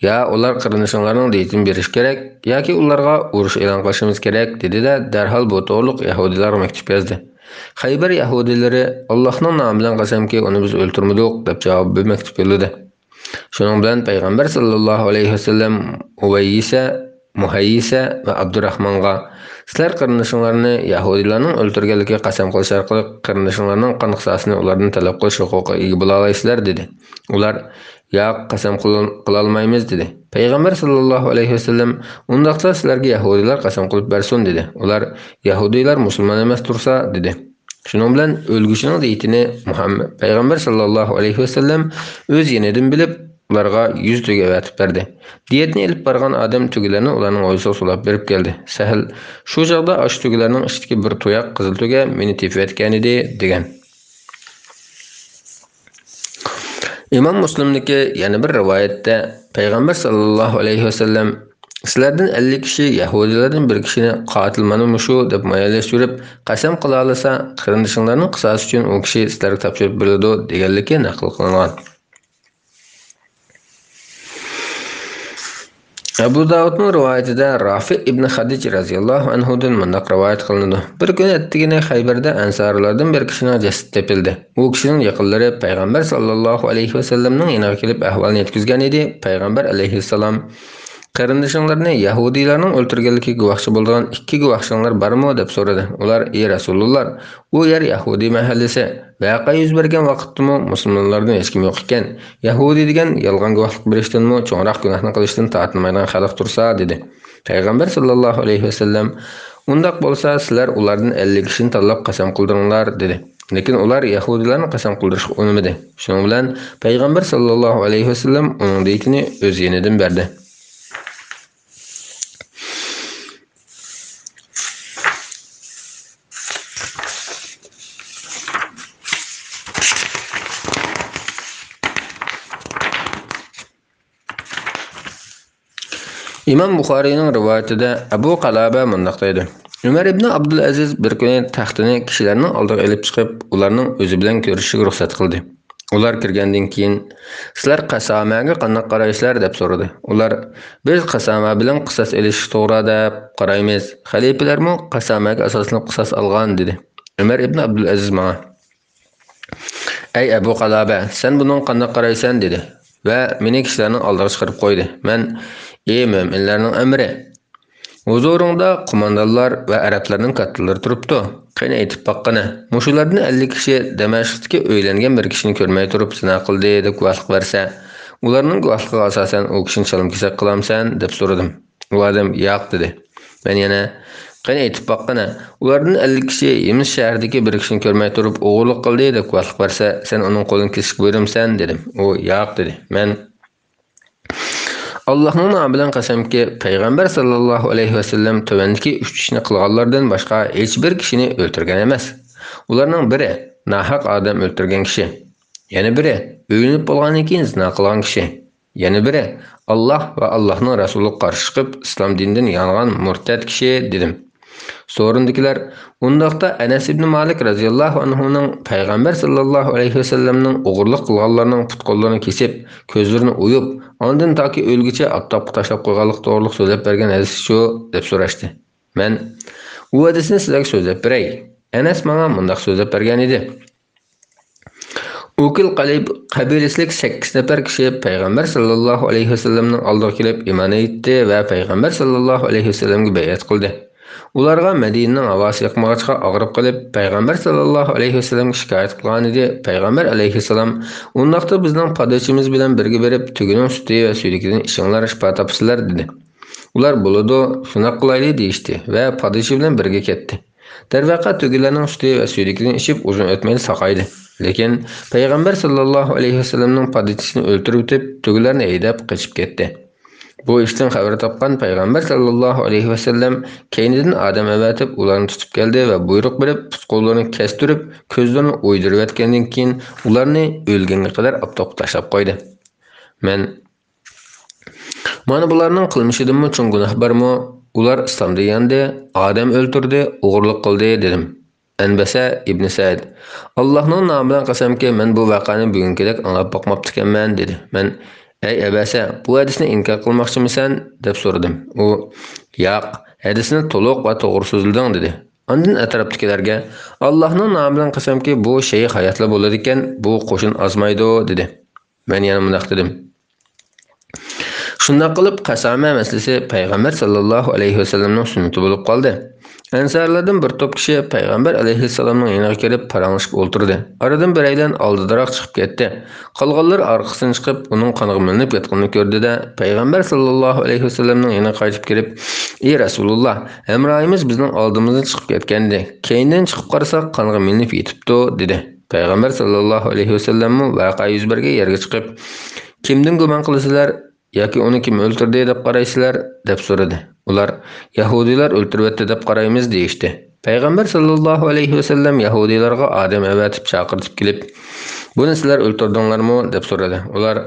«يا ئۇلار قېرىندىشىڭلارنىڭ دىيىتىنى بېرىشى كېرەك، ياكى ئۇلارغا ئۇرۇش ئېلان قىلىشىمىز كېرەك» دېدى-دە، دەرھال بۇ توغرۇلۇق يەھۇدىيلارغا مەكتۇپ يازدى. خەيبەر يەھۇدىيلىرى: «ئاللاھنىڭ نامى بىلەن قەسەمكى، ئۇنى بىز ئۆلتۈرمىدۇق» دەپ جاۋاب مەكتۇپ يوللىدى. شۇنىڭ بىلەن پەيغەمبەر ساللاللاھۇ ئەلەيھى ۋەسەللەم ئۇۋەيسە، مۇھەييىسە ۋە ئابدۇراخمانغا: «سىلەر قېرىندىشىڭلارنى يەھۇدىيلارنىڭ ئۆلتۈرگەنلىكىگە قەسەم قىلىش ئارقىلىق قېرىندىشىڭلارنىڭ قان قىساسىنى ئۇلاردىن تەلەپ قىلىش ھوقۇقىغا ئىگە بولالايسىلەر» دېدى. ئۇلار: «ياق، قەسەم قىل-، قىلالمايمىز» دېدى. پەيغەمبەر ساللاللاھۇ ئەلەيھى ۋەسەللەم: «ئۇنداقتا سىلەرگە يەھۇدىيلار قەسەم قىلىپ بەرسۇن» دېدى. ئۇلار: «يەھۇدىيلار مۇسۇلمان ئەمەس تۇرسا» دېدى. شۇنىڭ بىلەن ئۆلگۈچىنىڭ دىيىتىنى مۇھەممەد پەيغەمبەر ساللاللاھۇ ئەلەيھى ۋەسەللەم ئۆز يېنىدىن بىلىپ، ئۇلارغا يۈز تۆگە ئەۋەتىپ بەردى. دىيەتنى ئېلىپ بارغان ئادەم تۆگىلەرنى ئۇلارنىڭ ھويلىسىغا سولاپ بېرىپ كەلدى. سەھل: «شۇ چاغدا ئاشۇ تۆگىلەرنىڭ ئىچىدىكى بىر تۇياق قىزىل تۆگە مېنى تېپىۋەتكەنىدى» دېگەن. ئىمام مۇسلىمدىكى يەنە بىر رىۋايەتتە پەيغەمبەر ساللاللاھۇ ئەلەيھى ۋەسەللەم: «سىلەردىن ئەللىك كىشى يەھۇدىيلاردىن بىر كىشىنى قاتىل مانا مۇشۇ دەپ مۇئەييەنلەشتۈرۈپ قەسەم قىلالىسا، قېرىندىشىڭلارنىڭ قىساسى ئۈچۈن ئۇ كىشى سىلەرگە تاپشۇرۇپ بېرىلىدۇ» دېگەنلىكى نەقىل قىلىنغان. ئەبۇ داۋۇدنىڭ رىۋايىتىدە رافى ئىبنى خەدىج رەزىياللاھۇ ئەنھۇدىن مۇنداق رىۋايەت قىلىنىدۇ: بىر كۈنى ئەتىگىنى خەيبەردە ئەنسارىلاردىن بىر كىشىنىڭ جەسىتى تېپىلدى. ئۇ كىشىنىڭ يېقىنلىرى پەيغەمبەر ساللاللاھۇ ئەلەيھى ۋەسەللەمنىڭ يېنىغا كېلىپ ئەھۋالنى يەتكۈزگەن ئىدى. پەيغەمبەر ئەلەيھىسسالام: «قېرىندىشىڭلارنى يەھۇدىيلارنىڭ ئۆلتۈرگەنلىكىگە گۇۋاھچى بولىدىغان ئىككى گۇۋاھچىڭلار بارمۇ؟» دەپ سورىدى. ئۇلار: «ئى رەسۇلۇللا، ئۇ يەر يەھۇدىي مەھەللىسى. ۋەقە يۈز بەرگەن ۋاقىتتىمۇ مۇسۇلمانلاردىن ھېچكىم يوق ئىكەن. يەھۇدىي دېگەن يالغان گۇۋاھلىق بېرىشتىنمۇ چوڭراق گۇناھنى قىلىشتىن تارتىنمايدىغان خەلق تۇرسا» دېدى. پەيغەمبەر ساللاللاھۇ ئەلەيھى ۋەسەللەم: «ئۇنداق بولسا، سىلەر ئۇلاردىن ئەللىك كىشىنى تاللاپ قەسەم قىلدۇرۇڭلار» دېدى. لېكىن ئۇلار يەھۇدىيلارنى قەسەم قىلدۇرۇشقا ئۇنىمىدى. شۇنىڭ بىلەن پەيغەمبەر ساللاللاھۇ ئەلەيھى ۋەسەللەم ئۇنىڭ دىيىتىنى ئۆز يېنىدىن بەردى. ئىمام بۇخارىينىڭ رىۋايىتىدە ئەبۇ قالابە مۇنداق دەيدۇ: ئۆمەر ئىبنى ئابدۇلئەزىز بىر كۈنى تەختىنى كىشىلەرنىڭ ئالدىغا ئېلىپ چىقىپ، ئۇلارنىڭ ئۆزى بىلەن كۆرۈشۈشىگە رۇخسەت قىلدى. ئۇلار كىرگەندىن كېيىن، «سىلەر قەسەمەگە قانداق قارايسىلەر؟» دەپ سورىدى. ئۇلار، «بىز قەسەمە بىلەن قىساس ئېلىشقا توغرا دەپ قارايمىز.» خەلىپىلەرمۇ قەسەمەگە ئاساسلىنىپ قىساس ئالغان، دېدى. ئۆمەر ئىبن ئابدۇلئەزىز ماڭا، «ئەي ئەبۇ قالابە، سەن بۇنىڭغا قانداق قارايسەن؟» دېدى ۋە مېنى كىشىلەرنىڭ ئالدىغا چىقىرىپ قويدى. مەن، «ئى مۆمىنلەرنىڭ ئەمىرى، ھۇزۇرۇڭدا قوماندانلار ۋە ئەرەبلەرنىڭ كاتتىلىرى تۇرۇپتۇ. قېنى ئېيتىپ باققىنە، مۇشۇلاردىن ئەللىك كىشى دەمەشقتىكى ئۆيلەنگەن بىر كىشىنى كۆرمەي تۇرۇپ زىنا قىلدى دەپ گۇۋاھلىق بەرسە، ئۇلارنىڭ گۇۋاھلىقىغا ئاساسەن ئۇ كىشىنى چالا-كېسەك قىلامسەن؟» دەپ سورىدىم. ئۇ ئادەم، «ياق» دېدى. مەن يەنە، «قېنى ئېيتىپ باققىنە، ئۇلاردىن ئەللىك كىشى ھىمس شەھىرىدىكى بىر كىشىنى كۆرمەي تۇرۇپ ئوغرىلىق قىلدى دەپ گۇۋاھلىق بەرسە، سەن ئۇنىڭ قولىنى كېسىشكە بۇيرۇمسەن؟» دېدىم. ئۇ، «ياق» دېدى. مەن، «ئاللاھنىڭ نامى بىلەن قەسەمكى، پەيغەمبەر ساللاللاھۇ ئەلەيھى ۋەسەللەم تۆۋەندىكى ئۈچ ئىشنى قىلغانلاردىن باشقا ھېچبىر كىشىنى ئۆلتۈرگەن ئەمەس. ئۇلارنىڭ بىرى، ناھەق ئادەم ئۆلتۈرگەن كىشى. يەنە بىرى، ئۆيلىنىپ بولغاندىن كېيىن زىنا قىلغان كىشى. يەنە بىرى، ئاللاھ ۋە ئاللاھنىڭ رەسۇلىغا قارشى چىقىپ، ئىسلام دىنىدىن يانغان مۇرتەت كىشى» دېدىم. سورۇندىكىلەر، «ئۇنداقتا ئەنەس ئىبنى مالىك رەزىياللاھۇ ئەنھۇنىڭ پەيغەمبەر ساللاللاھۇ ئەلەيھى ۋەسەللەمنىڭ ئوغرىلىق قىلغانلارنىڭ پۇت-قوللىرىنى كېسىپ، كۆزلىرىنى ئويۇپ، ئاندىن تاكى ئۆلگۈچە ئاپتاپقا تاشلاپ قويغانلىقى توغرىلىق سۆزلەپ بەرگەن ھەدىسىچۇ؟» دەپ سوراشتى. مەن، «ئۇ ھەدىسنى سىلەرگە سۆزلەپ بېرەي. ئەنەس ماڭا مۇنداق سۆزلەپ بەرگەن ئىدى. ئۇكىل قەلىب-، قەبىلىسىلىك سەككىز نەپەر كىشى پەيغەمبەر ساللاللاھۇ ئەلەيھى ۋەسەللەمنىڭ ئالدىغا كېلىپ ئىمان ئېيتتى ۋە پەيغەمبەر ساللاللاھۇ ئەلەيھى ۋەسەللەمگە بەيئەت قىلدى. ئۇلارغا مەدىنىنىڭ ھاۋاسى ياقمىغاچقا ئاغرىپ قېلىپ، پەيغەمبەر ساللاللاھۇ ئەلەيھى ۋەسەللەمگە شىكايەت قىلغانىدى. پەيغەمبەر ئەلەيھىسسالام، ئۇنداقتا بىزنىڭ پادىچىمىز بىلەن بىرگە بېرىپ، تۆگىنىڭ سۈتى ۋە سۈيدۈكىدىن ئىچىڭلار، شىپا تاپىسىلەر، دېدى. ئۇلار، بولىدۇ، شۇنداق قىلايلى، دېيىشتى ۋە پادىچى بىلەن بىرگە كەتتى. دەرۋەقە، تۆگىلەرنىڭ سۈتى ۋە سۈيدۈكىدىن ئىچىپ ئۇزۇن ئۆتمەيلا ساقايدى. لېكىن پەيغەمبەر ساللاللاھۇ ئەلەيھى ۋەسەللەمنىڭ پادىچىسىنى ئۆلتۈرۈۋېتىپ، تۆگىلەرنى ھەيدەپ قېچىپ كەتتى. بۇ ئىشتىن خەۋەر تاپقان پەيغەمبەر ساللاللاھۇ ئەلەيھى ۋەسەللەم كەينىدىن ئادەم ئەۋەتىپ، ئۇلارنى تۇتۇپ كەلدى ۋە بۇيرۇق بېرىپ، پۇت-قوللىرىنى كەستۈرۈپ، كۆزلىرىنى ئويدۇرۇۋەتكەندىن كېيىن، ئۇلارنى ئۆلگەنگە قەدەر ئاپتاپقا تاشلاپ قويدى. مەن، «مانا بۇلارنىڭ قىلمىشىدىنمۇ چوڭ گۇناھ بارمۇ؟ ئۇلار ئىسلامدىن ياندى، ئادەم ئۆلتۈردى، ئوغرىلىق قىلدى» دېدىم. ئەنبەسە ئىبنى سەئىد، «ئاللاھنىڭ نامى بىلەن قەسەمكى، مەن بۇ ۋەقەنى بۈگۈنكىدەك ئاڭلاپ باقماپتىكەنمەن» دېدى. مەن، «ئەي ئەبەسە، بۇ ھەدىسنى ئىنكار قىلماقچىمىسەن؟» دەپ سورىدىم. ئۇ، «ياق، ھەدىسنى تولۇق ۋە توغرا سۆزلىدىڭ» دېدى. ئاندىن ئەتراپتىكىلەرگە، «ئاللاھنىڭ نامى بىلەن قەسەمكى، بۇ شەيخ ھاياتلا بولىدىكەن، بۇ قوشۇن ئازمايدۇ» دېدى. مەن يەنە مۇنداق دېدىم. شۇنداق قىلىپ، قەسەمە مەسىلىسى پەيغەمبەر ساللاللاھۇ ئەلەيھى ۋەسەللەمنىڭ سۈننىتى بولۇپ قالدى. ئەنسارلاردىن بىر توپ كىشى پەيغەمبەر ئەلەيھىسسالامنىڭ يېنىغا كېلىپ پاراڭلىشىپ ئولتۇردى. ئارىدىن بىرەيلەن ئالدىدىراق چىقىپ كەتتى. قالغانلار ئارقىسىدىن چىقىپ، ئۇنىڭ قانغا مىلىنىپ ياتقىنىنى كۆردى-دە، پەيغەمبەر ساللاللاھۇ ئەلەيھى ۋەسەللەمنىڭ يېنىغا قايتىپ كېلىپ، «ئى رەسۇلۇللا، ھەمراھىمىز بىزنىڭ ئالدىمىزدىن چىقىپ كەتكەنىدى. كەينىدىن چىقىپ قارىساق، قانغا مىلىنىپ يېتىپتۇ» دېدى. پەيغەمبەر ساللاللاھۇ ئەلەيھى ۋەسەللەممۇ ۋەقە يۈز بەرگەن يەرگە چىقىپ، «كىمدىن گۇمان قىلىسىلەر ياكى ئۇنى كىم ئۆلتۈردى دەپ قارايسىلەر؟» دەپ سورىدى. ئۇلار، «يەھۇدىيلار ئۆلتۈرۈۋەتتى دەپ قارايمىز» دېيىشتى. پەيغەمبەر ساللاللاھۇ ئەلەيھى ۋەسەللەم يەھۇدىيلارغا ئادەم ئەۋەتىپ چاقىرتىپ كېلىپ، «بۇنى سىلەر ئۆلتۈردۈڭلارمۇ؟» دەپ سورىدى. ئۇلار،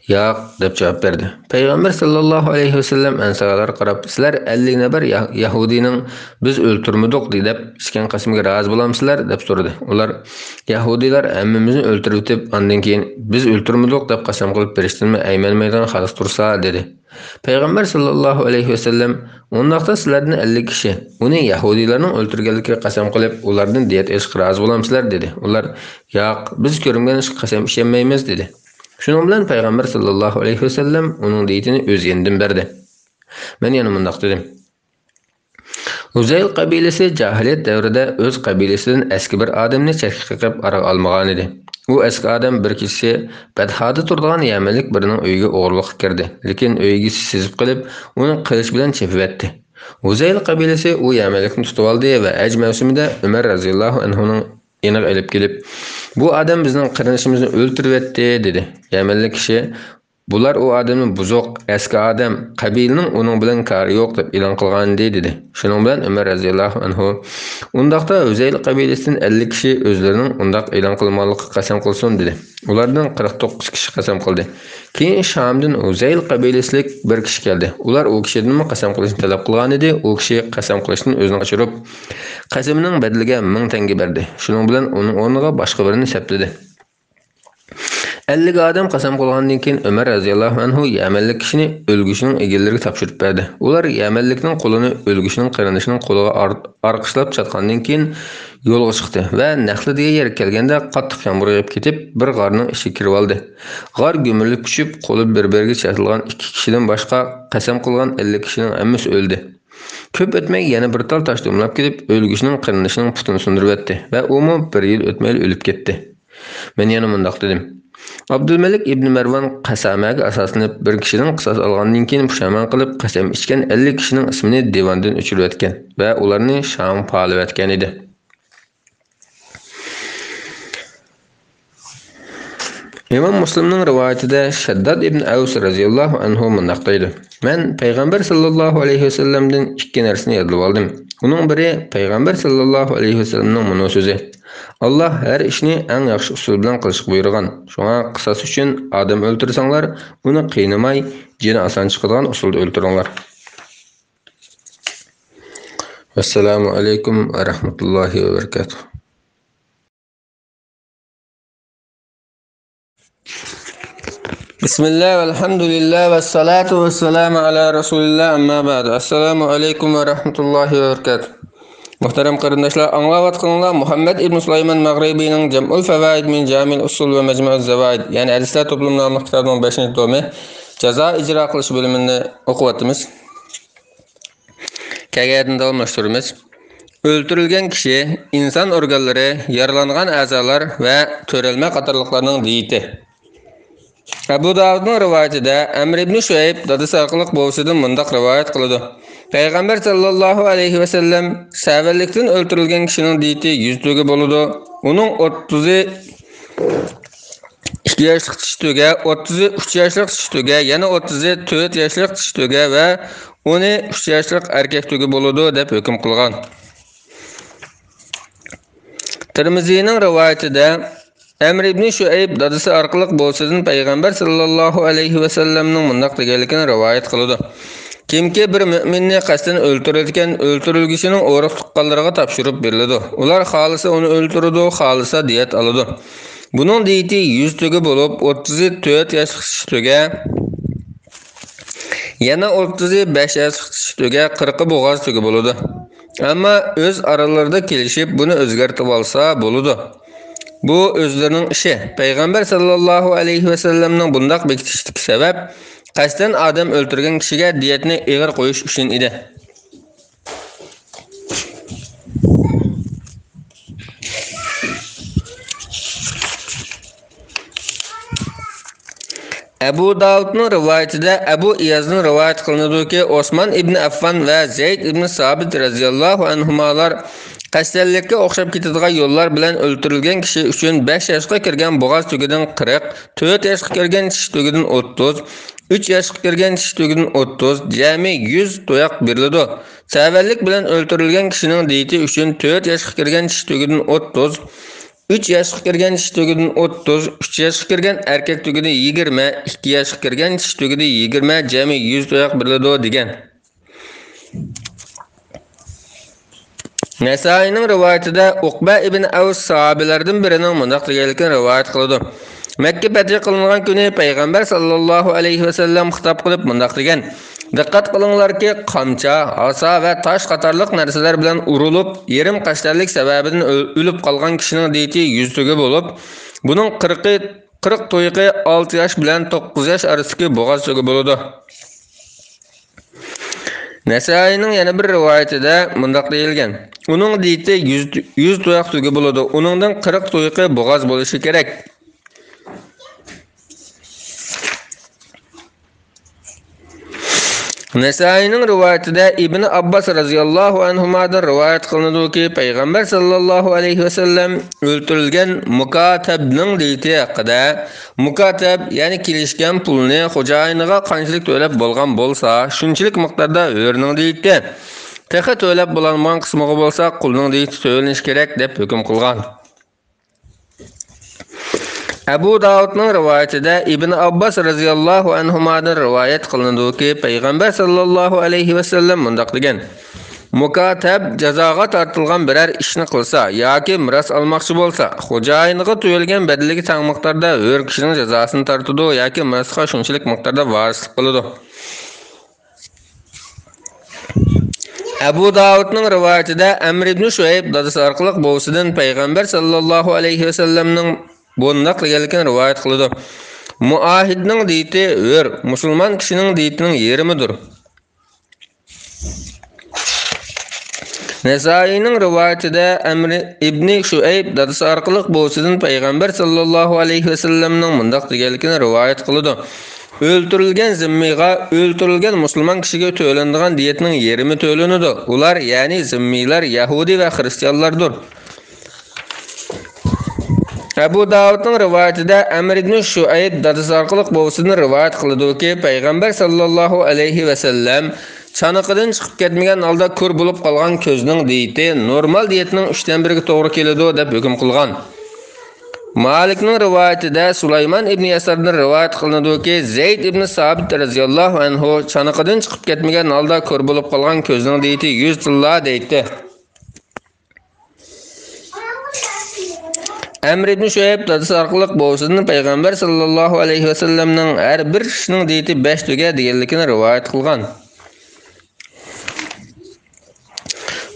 «ياق» دەپ جاۋاب بەردى. پەيغەمبەر ساللاللاھۇ ئەلەيھى ۋەسەللەم ئەنسارلارغا قاراپ، «سىلەر ئەللىك نەپەر يەھ-، يەھۇدىينىڭ بىز ئۆلتۈرمىدۇق دەپ ئىچكەن قەسىمىگە رازى بولامسىلەر؟» دەپ سورىدى. ئۇلار، «يەھۇدىيلار ھەممىمىزنى ئۆلتۈرۈۋېتىپ، ئاندىن كېيىن بىز ئۆلتۈرمىدۇق دەپ قەسەم قىلىپ بېرىشتىنمۇ ئەيمەنمەيدىغان خەلق تۇرسا» دېدى. پەيغەمبەر ساللاللاھۇ ئەلەيھى ۋەسەللەم، «ئۇنداقتا سىلەردىن ئەللىك كىشى ئۇنى يەھۇدىيلارنىڭ ئۆلتۈرگەنلىكىگە قەسەم قىلىپ، ئۇلاردىن دىيەت ئېلىشقا رازى بولامسىلەر؟» دېدى. ئۇلار، «ياق، بىز كۆرمىگەن ئىشقا قەسەم ئىشەنمەيمىز» دېدى. شۇنىڭ بىلەن پەيغەمبەر ساللاللاھۇ ئەلەيھى ۋەسەللەم ئۇنىڭ دىيىتىنى ئۆز يېنىدىن بەردى. مەن يەنە مۇنداق دېدىم. ھۇزەيل قەبىلىسى جاھىلىيەت دەۋرىدە ئۆز قەبىلىسىدىن ئەسكى بىر ئادەمنى چەتكە قېقىپ ئارىغا ئالمىغانىدى. ئۇ ئەسكى ئادەم بىر كېچىسى بەدخادا تۇرىدىغان يەمەنلىك بىرىنىڭ ئۆيىگە ئوغرىلىققا كىردى، لېكىن ئۆي ئىگىسى سېزىپ قېلىپ، ئۇنى قىلىچ بىلەن چېپىۋەتتى. ھۇزەيل قەبىلىسى ئۇ يەمەنلىكنى تۇتۇۋالدى ۋە ھەج مەۋسۇمىدە ئۆمەر رەزىياللاھۇ ئەنھۇنىڭ يېنىغا ئېلىپ كېلىپ، «بۇ ئادەم بىزنىڭ قېرىندىشىمىزنى ئۆلتۈرۈۋەتتى» دېدى. يەمەنلىك كىشى، «بۇلار ئۇ ئادەمنى بۇزۇق، ئەسكى ئادەم، قەبىلىنىڭ ئۇنىڭ بىلەن كارى يوق» دەپ ئېلان قىلغانىدى، دېدى. شۇنىڭ بىلەن ئۆمەر رەزىياللاھۇ ئەنھۇ، «ئۇنداقتا ھۇزەيل قەبىلىسىدىن ئەللىك كىشى ئۆزلىرىنىڭ ئۇنداق ئېلان قىلمىغانلىقىغا قەسەم قىلسۇن» دېدى. ئۇلاردىن قىرىق توققۇز كىشى قەسەم قىلدى. كېيىن شامدىن ھۇزەيل قەبىلىسىلىك بىر كىشى كەلدى. ئۇلار ئۇ كىشىدىنمۇ قەسەم قىلىشنى تەلەپ قىلغانىدى. ئۇ كىشى قەسەم قىلىشتىن ئۆزىنى قاچۇرۇپ، قەسىمىنىڭ بەدىلىگە مىڭ تەڭگە بەردى. شۇنىڭ بىلەن ئۇنىڭ ئورنىغا باشقا بىرىنى سەپلىدى. ئەللىك ئادەم قەسەم قىلغاندىن كېيىن، ئۆمەر رەزىياللاھۇ ئەنھۇ يەمەنلىك كىشىنى ئۆلگۈچىنىڭ ئىگىلىرىگە تاپشۇرۇپ بەردى. ئۇلار يەمەنلىكنىڭ قولىنى ئۆلگۈچىنىڭ قېرىندىشىنىڭ قولىغا ئار-، ئارقىشلاپ چاتقاندىن كېيىن يولغا چىقتى ۋە نەخلە دېگەن يەرگە كەلگەندە، قاتتىق يامغۇر يېغىپ كېتىپ، بىر غارنىڭ ئىچىگە كىرىۋالدى. غار گۈمۈرۈلۈپ چۈشۈپ، قولى بىر-بىرىگە چاتىلغان ئىككى كىشىدىن باشقا قەسەم قىلغان ئەللىك كىشىنىڭ ھەممىسى ئۆلدى. كۆپ ئۆتمەي يەنە بىر تال تاش دومىلاپ كېلىپ، ئۆلگۈچىنىڭ قېرىندىشىنىڭ پۇتىنى سۇندۇرۇۋەتتى ۋە ئۇمۇ بىر يىل ئۆتمەيلا ئۆلۈپ كەتتى. مەن يەنە مۇنداق دېدىم: ئابدۇلمەلىك ئىبنى مەرۋان قەسەمەگە ئاساسلىنىپ، بىر كىشىدىن قىساس ئالغاندىن كېيىن پۇشايمان قىلىپ، قەسەم ئىچكەن ئەللىك كىشىنىڭ ئىسمىنى دىۋاندىن ئۆچۈرۈۋەتكەن ۋە ئۇلارنى شامغا پالىۋەتكەن ئىدى. ئىمام مۇسلىمنىڭ رىۋايىتىدە شەدداد ئىبن ئەۋس رەزىياللاھۇ ئەنھۇ مۇنداق دەيدۇ: مەن پەيغەمبەر ساللاللاھۇ ئەلەيھى ۋەسەللەمدىن ئىككى نەرسىنى يادلىۋالدىم. ئۇنىڭ بىرى پەيغەمبەر ساللاللاھۇ ئەلەيھى ۋەسەللەمنىڭ مۇنۇ سۆزى: ئاللاھ ھەر ئىشنى ئەڭ ياخشى ئۇسۇل بىلەن قىلىشقا بۇيرۇغان. شۇڭا قىساس ئۈچۈن ئادەم ئۆلتۈرسەڭلار، ئۇنى قىينىماي، جېنى ئاسان چىقىدىغان ئۇسۇلدا ئۆلتۈرۈڭلار. ۋەسسالامۇ ئەلەيكۇم ۋە رەھمەتۇللاھى ۋە بەرىكاتۇھ. بىسمىللا، ۋەلھەمدۇلىللا، ۋەسسالاتۇ ۋەسسالامۇ ئالا رەسۇلىللا، ئەمما بەئد. ئەسسالامۇ ئەلەيكۇم ۋە رەھمەتۇللاھى ۋە بەرىكاتۇھ. مۇھتەرەم قېرىنداشلار، ئاڭلاۋاتقىنىڭلار مۇھەممەد ئىبن سۇلايمان مەغرىبىنىڭ جەمئۇل فەۋائىد مىن جامىئىل ئۇسۇل ۋە مەجمۇئىز زەۋائىد، يەنى ھەدىسلەر توپلىمى ناملىق كىتابىنىڭ بەشىنچى تومى، جازا ئىجرا قىلىش بۆلۈمىنى ئوقۇۋاتىمىز. كەلگەن داۋاملاشتۇرىمىز. ئۆلتۈرۈلگەن كىشى، ئىنسان ئورگانلىرى، يارىلانغان ئەزالار ۋە تۆرەلمە قاتارلىقلارنىڭ دىيىتى. ئەبۇ داۋۇدنىڭ رىۋايىتىدە، ئەمر ئىبنى شۇئەيب دادىسى ئارقىلىق بوۋىسىدىن مۇنداق رىۋايەت قىلىدۇ: پەيغەمبەر ساللاللاھۇ ئەلەيھى ۋەسەللەم، سەۋەنلىكتىن ئۆلتۈرۈلگەن كىشىنىڭ دىيىتى يۈز تۆگە بولىدۇ. ئۇنىڭ ئوتتۇزى ئىككى ياشلىق چىشى تۆگە، ئوتتۇزى ئۈچ ياشلىق چىشى تۆگە، يەنە ئوتتۇزى تۆت ياشلىق چىشى تۆگە ۋە ئونى ئۈچ ياشلىق ئەركەك تۆگە بولىدۇ، دەپ ھۆكۈم قىلغان. تىرمىزىنىڭ رىۋايىتىدە، ئەمر ئىبنى شۇئەيب دادىسى ئارقىلىق بوۋىسىدىن پەيغەمبەر ساللاللاھۇ ئەلەيھى ۋەسەللەمنىڭ مۇنداق دېگەنلىكىنى رىۋايەت قىلىدۇ: كىمكى بىر مۆمىننى قەستەن ئۆلتۈرىدىكەن، ئۆلتۈرۈلگۈچىنىڭ ئۇرۇق تۇغقانلىرىغا تاپشۇرۇپ بېرىلىدۇ. ئۇلار خالىسا ئۇنى ئۆلتۈرىدۇ، خالىسا دىيەت ئالىدۇ. بۇنىڭ دىيىتى يۈز تۆگە بولۇپ، ئوتتۇزى تۆت ياشلىق چىشى تۆگە، يەنە ئوتتۇزى بەش ياشلىق چىشى تۆگە، قىرىقى بوغاز تۆگە بولىدۇ. ئەمما ئۆز ئارىلىرىدا كېلىشىپ، بۇنى ئۆزگەرتىۋالسا بولىدۇ. بۇ ئۆزلىرىنىڭ ئىشى. پەيغەمبەر ساللاللاھۇ ئەلەيھى ۋەسەللەمنىڭ بۇنداق بېكىتىشىدىكى سەۋەب، قەستەن ئادەم ئۆلتۈرگەن كىشىگە دىيەتنى ئېغىر قويۇش ئۈچۈن ئىدى. ئەبۇ داۋۇدنىڭ رىۋايىتىدە ئەبۇ ئىيازدىن رىۋايەت قىلىنىدۇكى، ئوسمان ئىبنى ئەففان ۋە زەيد ئىبنى سابىت رەزىياللاھۇ ئەنھۇمالار قەستەنلىككە ئوخشاپ كېتىدىغان يوللار بىلەن ئۆلتۈرۈلگەن كىشى ئۈچۈن بەش ياشقا كىرگەن بوغاز تۈگىدىن قىرىق، تۆت ياشقا كىرگەن چىشى تۈگىدىن ئوتتۇز، ئۈچ ياشقا كىرگەن چىشى تۈگىدىن ئوتتۇز، جەمئىي يۈز تۇياق بېرىلىدۇ. سەۋەنلىك بىلەن ئۆلتۈرۈلگەن كىشىنىڭ دىيىتى ئۈچۈن تۆت ياشقا كىرگەن چىشى تۈگىدىن ئوتتۇز، ئۈچ ياشقا كىرگەن چىشى تۈگىدىن ئوتتۇز، ئۈچ ياشقا كىرگەن ئەركەك تۈگىدى يىگىرمە، ئىككى ياشقا كىرگەن چىشى تۈگىدى يىگىرمە، جەمئىي يۈز تۇياق بېرىلىدۇ، دېگەن. نەسائىينىڭ رىۋايىتىدە ئۇقبە ئىبن ئەۋس ساھابىلەردىن بىرىنىڭ مۇنداق دېگەنلىكىنى رىۋايەت قىلىدۇ: مەككە پەتھى قىلىنغان كۈنى پەيغەمبەر ساللاللاھۇ ئەلەيھى ۋەسەللەم خىتاب قىلىپ مۇنداق دېگەن: دىققەت قىلىڭلاركى، قامچا، ھاسا ۋە تاش قاتارلىق نەرسىلەر بىلەن ئۇرۇلۇپ، يېرىم قەستەنلىك سەۋەبىدىن ئۆ-، ئۆلۈپ قالغان كىشىنىڭ دىيىتى يۈز تۆگە بولۇپ، بۇنىڭ قىرىقى، قىرىق تۇيىقى ئالتە ياش بىلەن توققۇز ياش ئارىسىدىكى بوغاز تۆگە بولىدۇ. نەسائىينىڭ يەنە بىر رىۋايىتىدە مۇنداق دېيىلگەن: ئۇنىڭ دىيىتى يۈز، يۈز تۇياق تۆگە بولىدۇ، ئۇنىڭدىن قىرىق تۇيىقى بوغاز بولۇشى كېرەك. نەسائىينىڭ رىۋايىتىدە ئىبنى ئابباس رەزىياللاھۇ ئەنھۇمادىن رىۋايەت قىلىنىدۇكى، پەيغەمبەر ساللاللاھۇ ئەلەيھى ۋەسەللەم ئۆلتۈرۈلگەن مۇكاتەبنىڭ دىيىتى ھەققىدە، مۇكاتەب، يەنى كېلىشكەن پۇلنى خوجايىنىغا قانچىلىك تۆلەپ بولغان بولسا، شۇنچىلىك مىقداردا ھۆرنىڭ دىيىتى، تېخى تۆلەپ بولالمىغان قىسمىغا بولسا، قۇلنىڭ دىيىتى تۆلىنىشى كېرەك، دەپ ھۆكۈم قىلغان. ئەبۇ داۋۇدنىڭ رىۋايىتىدە ئىبن ئابباس رەزىياللاھۇ ئەنھۇمادىن رىۋايەت قىلىنىدۇكى، پەيغەمبەر ساللاللاھۇ ئەلەيھى ۋەسەللەم مۇنداق دېگەن: مۇكاتەب جازاغا تارتىلغان بىرەر ئىشنى قىلسا ياكى مىراس ئالماقچى بولسا، خوجايىنىغا تۆلىگەن بەدىلىگە تەڭ مىقداردا ھۆر كىشىنىڭ جازاسىنى تارتىدۇ ياكى مىراسقا شۇنچىلىك مىقداردا ۋارىسلىق قىلىدۇ. ئەبۇ داۋۇدنىڭ رىۋايىتىدە ئەمر ئىبنى شۇئەيب دادىسى ئارقىلىق بوۋىسىدىن پەيغەمبەر ساللاللاھۇ ئەلەيھى ۋەسەللەمنىڭ بۇنداق دېگەنلىكىنى رىۋايەت قىلىدۇ: مۇئاھىدنىڭ دېيىتى ھۆر، مۇسۇلمان كىشىنىڭ دېيىتىنىڭ يېرىمىدۇر. نەسائىينىڭ رىۋايىتىدە ئەمر ئىبنى شۇئەيب دادىسى ئارقىلىق بوۋىسىدىن پەيغەمبەر ساللاللاھۇ ئەلەيھى ۋەسەللەمنىڭ مۇنداق دېگەنلىكىنى رىۋايەت قىلىدۇ: ئۆلتۈرۈلگەن زىممىيغا ئۆلتۈرۈلگەن مۇسۇلمان كىشىگە تۆلىنىدىغان دىيەتنىڭ يېرىمى تۆلىنىدۇ. ئۇلار، يەنى زىممىيلار يەھۇدىي ۋە خىرىستىيانلاردۇر. ئەبۇ داۋۇدنىڭ رىۋايىتىدە ئەمر ئىبنى شۇئەيب دادىسى ئارقىلىق بوۋىسىدىن رىۋايەت قىلىدۇكى، پەيغەمبەر ساللاللاھۇ ئەلەيھى ۋەسەللەم چانىقىدىن چىقىپ كەتمىگەن ھالدا كور بولۇپ قالغان كۆزنىڭ دىيىتى نورمال دىيەتنىڭ ئۈچتىن بىرىگە توغرا كېلىدۇ، دەپ ھۆكۈم قىلغان. مالىكنىڭ رىۋايىتىدە سۇلايمان ئىبنى يەساردىن رىۋايەت قىلىنىدۇكى، زەيد ئىبنى سابىت رەزىياللاھۇ ئەنھۇ چانىقىدىن چىقىپ كەتمىگەن ھالدا كور بولۇپ قالغان كۆزنىڭ دىيىتى يۈز تىللا دەيتتى. ئەمر ئىبنى شۇئەيب دادىسى ئارقىلىق بوۋىسىدىن پەيغەمبەر ساللاللاھۇ ئەلەيھى ۋەسەللەمنىڭ ھەر بىر كىشىنىڭ دىيىتى بەش تۆگە دېگەنلىكىنى رىۋايەت قىلغان.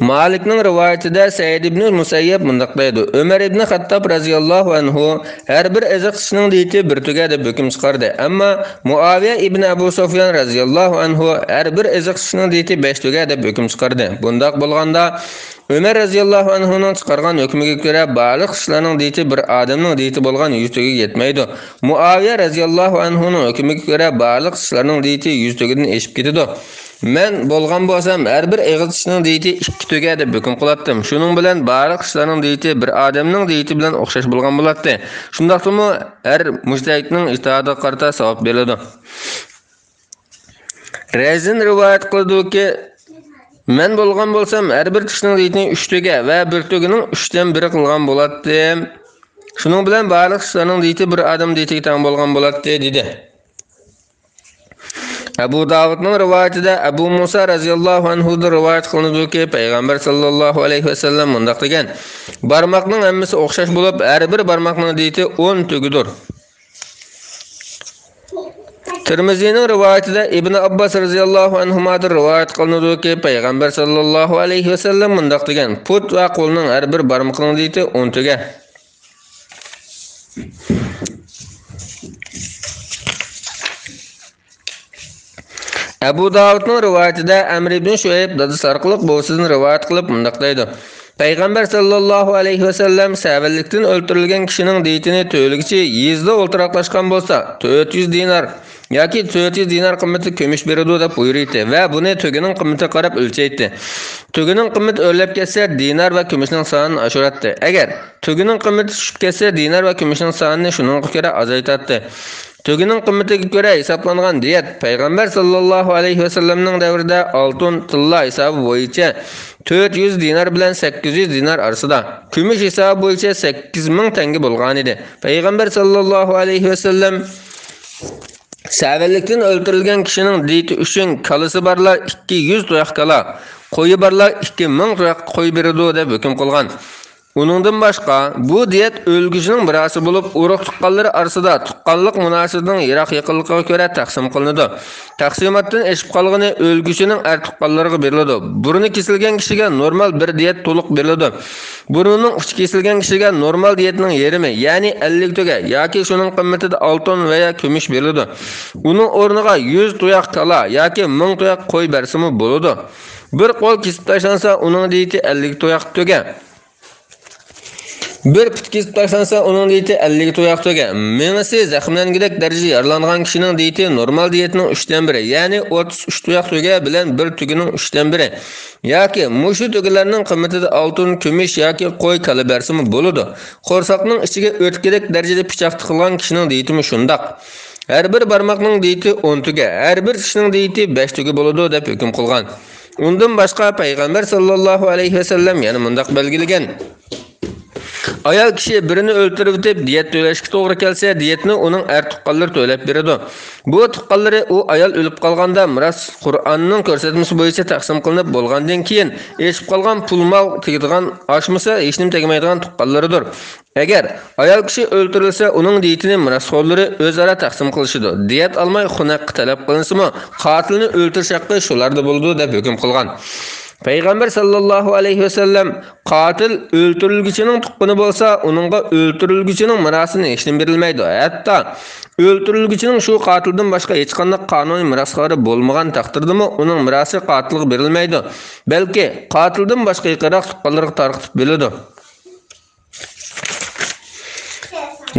مالىكنىڭ رىۋايىتىدە سەئىد ئىبنى مۇسەييەب مۇنداق دەيدۇ: ئۆمەر ئىبنى خەتتاب رەزىياللاھۇ ئەنھۇ ھەر بىر ئېزىقچىنىڭ دىيىتى بىر تۆگە دەپ ھۆكۈم چىقاردى. ئەمما مۇئاۋىيە ئىبنى ئەبۇ سۇفيان رەزىياللاھۇ ئەنھۇ ھەر بىر ئېزىقچىنىڭ دىيىتى بەش تۆگە دەپ ھۆكۈم چىقاردى. بۇنداق بولغاندا، ئۆمەر رەزىياللاھۇ ئەنھۇنىڭ چىقارغان ھۆكمىگە كۆرە، بالىغ كىشىلەرنىڭ دىيىتى بىر ئادەمنىڭ دىيىتى بولغان يۈز تۆگىگە يەتمەيدۇ. مۇئاۋىيە رەزىياللاھۇ ئەنھۇنىڭ ھۆكمىگە كۆرە، بالىغ كىشىلەرنىڭ دىيىتى يۈز تۆگىدىن ئېشىپ كېتىدۇ. مەن بولغان بولسام، ھەر بىر ئېغىز كىشىنىڭ دىيىتى ئىككى تۆگە دەپ ھۆكۈم قىلاتتىم. شۇنىڭ بىلەن بالىغ كىشىلەرنىڭ دىيىتى بىر ئادەمنىڭ دىيىتى بىلەن ئوخشاش بولغان بولاتتى. شۇنداقتىمۇ ھەر مۇجتەھىدنىڭ ئىجتىھادىغا قارىتا ساۋاب بېرىلىدۇ. رەزىن رىۋايەت قىلىدۇكى، مەن بولغان بولسام، ھەر بىر كىشىنىڭ دىيىتىنى ئۈچ تۆگە ۋە بىر تۆگىنىڭ ئۈچتىن بىرى قىلغان بولاتتىم. شۇنىڭ بىلەن بالىغ كىشىلەرنىڭ دىيىتى بىر ئادەم دىيىتىگە تەڭ بولغان بولاتتى، دېدى. ئەبۇ داۋۇدنىڭ رىۋايىتىدە ئەبۇ مۇسا رەزىياللاھۇ ئەنھۇدىن رىۋايەت قىلىنىدۇكى، پەيغەمبەر ساللاللاھۇ ئەلەيھى ۋەسەللەم مۇنداق دېگەن: بارماقنىڭ ھەممىسى ئوخشاش بولۇپ، ھەر بىر بارماقنىڭ دىيىتى ئون تۆگىدۇر. تىرمىزىنىڭ رىۋايىتىدە ئىبن ئابباس رەزىياللاھۇ ئەنھۇمادىن رىۋايەت قىلىنىدۇكى، پەيغەمبەر ساللاللاھۇ ئەلەيھى ۋەسەللەم مۇنداق دېگەن: پۇت ۋە قولنىڭ ھەر بىر بارمىقىنىڭ دىيىتى ئون تۆگە. ئەبۇ داۋۇدنىڭ رىۋايىتىدە ئەمر ئىبن شۇئەيب دادىسى ئارقىلىق بوۋىسىدىن رىۋايەت قىلىپ مۇنداق دەيدۇ: پەيغەمبەر ساللاللاھۇ ئەلەيھى ۋەسەللەم سەۋەنلىكتىن ئۆلتۈرۈلگەن كىشىنىڭ دىيىتىنى تۆلىگۈچى يېزىدا ئولتۇراقلاشقان بولسا، تۆت يۈز دىنار ياكى تۆت يۈز دىنار قىممىتىدە كۈمۈش بېرىدۇ، دەپ بۇيرۇيتتى ۋە بۇنى تۆگىنىڭ قىممىتىگە قاراپ ئۆلچەيتتى. تۆگىنىڭ قىممىتى ئۆرلەپ كەتسە، دىنار ۋە كۈمۈشنىڭ سانىنى ئاشۇراتتى. ئەگەر تۆگىنىڭ قىممىتى چۈشۈپ كەتسە، دىنار ۋە كۈمۈشنىڭ سانىنى شۇنىڭغا كۆرە ئازايتاتتى. تۆگىنىڭ قىممىتىگە كۆرە ھېسابلانغان دىيەت پەيغەمبەر ساللاللاھۇ ئەلەيھى ۋەسەللەمنىڭ دەۋرىدە ئالتۇن، تىللا ھېسابى بويىچە تۆت يۈز دىنار بىلەن سەككىز يۈز دىنار ئارىسىدا، كۈمۈش ھېسابى بويىچە سەككىز مىڭ تەڭگە بولغانىدى. پەيغەمبەر ساللاللاھۇ ئەلەيھى ۋەسەللەم سەۋەنلىكتىن ئۆلتۈرۈلگەن كىشىنىڭ دىيىتى ئۈچۈن كالىسى بارلار ئىككى يۈز تۇياق كالا، قويى بارلار ئىككى مىڭ تۇياق قوي بېرىدۇ، دەپ ھۆكۈم قىلغان. ئۇنىڭدىن باشقا، بۇ دىيەت ئۆلگۈچىنىڭ مىراسى بولۇپ، ئۇرۇق تۇغقانلىرى ئارىسىدا تۇغقانلىق مۇناسىۋىتىنىڭ يىراق يېقىنلىقىغا كۆرە تەقسىم قىلىنىدۇ. تەقسىماتتىن ئېشىپ قالغىنى ئۆلگۈچىنىڭ ئەر تۇغقانلىرىغا بېرىلىدۇ. بۇرنى كېسىلگەن كىشىگە نورمال بىر دىيەت تولۇق بېرىلىدۇ. بۇرنىنىڭ ئۇچى كېسىلگەن كىشىگە نورمال دىيەتنىڭ يېرىمى، يەنى ئەللىك تۆگە ياكى شۇنىڭ قىممىتىدە ئالتۇن ۋەيا كۈمۈش بېرىلىدۇ. ئۇنىڭ ئورنىغا يۈز تۇياق كالا ياكى مىڭ تۇياق قوي بەرسىمۇ بولىدۇ. بىر قول كېسىپ تاشلانسا، ئۇنىڭ دىيىتى ئەللىك تۇياق تۆگە. بىر پۇت كېسىپ تاشلانسا، ئۇنىڭ دىيىتى ئەللىك تۇياق تۆگە. مېڭىسى زەخىملەنگۈدەك دەرىجىدە يارىلانغان كىشىنىڭ دىيىتى نورمال دىيەتنىڭ ئۈچتىن بىرى، يەنى ئوتتۇز ئۈچ تۇياق تۆگە بىلەن بىر تۆگىنىڭ ئۈچتىن بىرى. ياكى مۇشۇ تۆگىلەرنىڭ قىممىتىدە ئالتۇن، كۈمۈش ياكى قوي، كالا بەرسىمۇ بولىدۇ. قورساقنىڭ ئىچىگە ئۆتكۈدەك دەرىجىدە پىچاق تىقىلغان كىشىنىڭ دىيىتىمۇ شۇنداق. ھەر بىر بارماقنىڭ دىيىتى ئون تۆگە، ھەر بىر كىشىنىڭ دىيىتى بەش تۆگە بولىدۇ، دەپ ھۆكۈم قىلغان. ئۇندىن باشقا، پەيغەمبەر ساللاللاھۇ ئەلەيھى ۋەسەللەم يەنە مۇنداق بەلگىلىگەن: ئايال كىشى بىرىنى ئۆلتۈرۈۋېتىپ، دىيەت تۆلەشكە توغرا كەلسە، دىيەتنى ئۇنىڭ ئەر تۇغقانلىرى تۆلەپ بېرىدۇ. بۇ تۇغقانلىرى ئۇ ئايال ئۆلۈپ قالغاندا مىراس قۇرئاننىڭ كۆرسەتمىسى بويىچە تەقسىم قىلىنىپ بولغاندىن كېيىن، ئېشىپ قالغان پۇل مال تېگىدىغان، ئاشمىسا ھېچنېمە تەگمەيدىغان تۇغقانلىرىدۇر. ئەگەر ئايال كىشى ئۆلتۈرۈلسە، ئۇنىڭ دىيىتىنى مىراسخورلىرى ئۆزئارا تەقسىم قىلىشىدۇ. دىيەت ئالماي خۇن ھەققى تەلەپ قىلىنسىمۇ، قاتىلنى ئۆلتۈرۈش ھەققى شۇلاردا بولىدۇ، دەپ ھۆكۈم قىلغان. پەيغەمبەر ساللاللاھۇ ئەلەيھى ۋەسەللەم، قاتىل ئۆلتۈرۈلگۈچىنىڭ تۇغقىنى بولسا، ئۇنىڭغا ئۆلتۈرۈلگۈچىنىڭ مىراسىدىن ھېچنېمە بېرىلمەيدۇ. ھەتتا ئۆلتۈرۈلگۈچىنىڭ شۇ قاتىلدىن باشقا ھېچقانداق قانۇنىي مىراسخورى بولمىغان تەقدىردىمۇ، ئۇنىڭ مىراسى قاتىلغا بېرىلمەيدۇ، بەلكى قاتىلدىن باشقا يېقىنراق تۇغقانلىرىغا تارقىتىپ بېرىلىدۇ.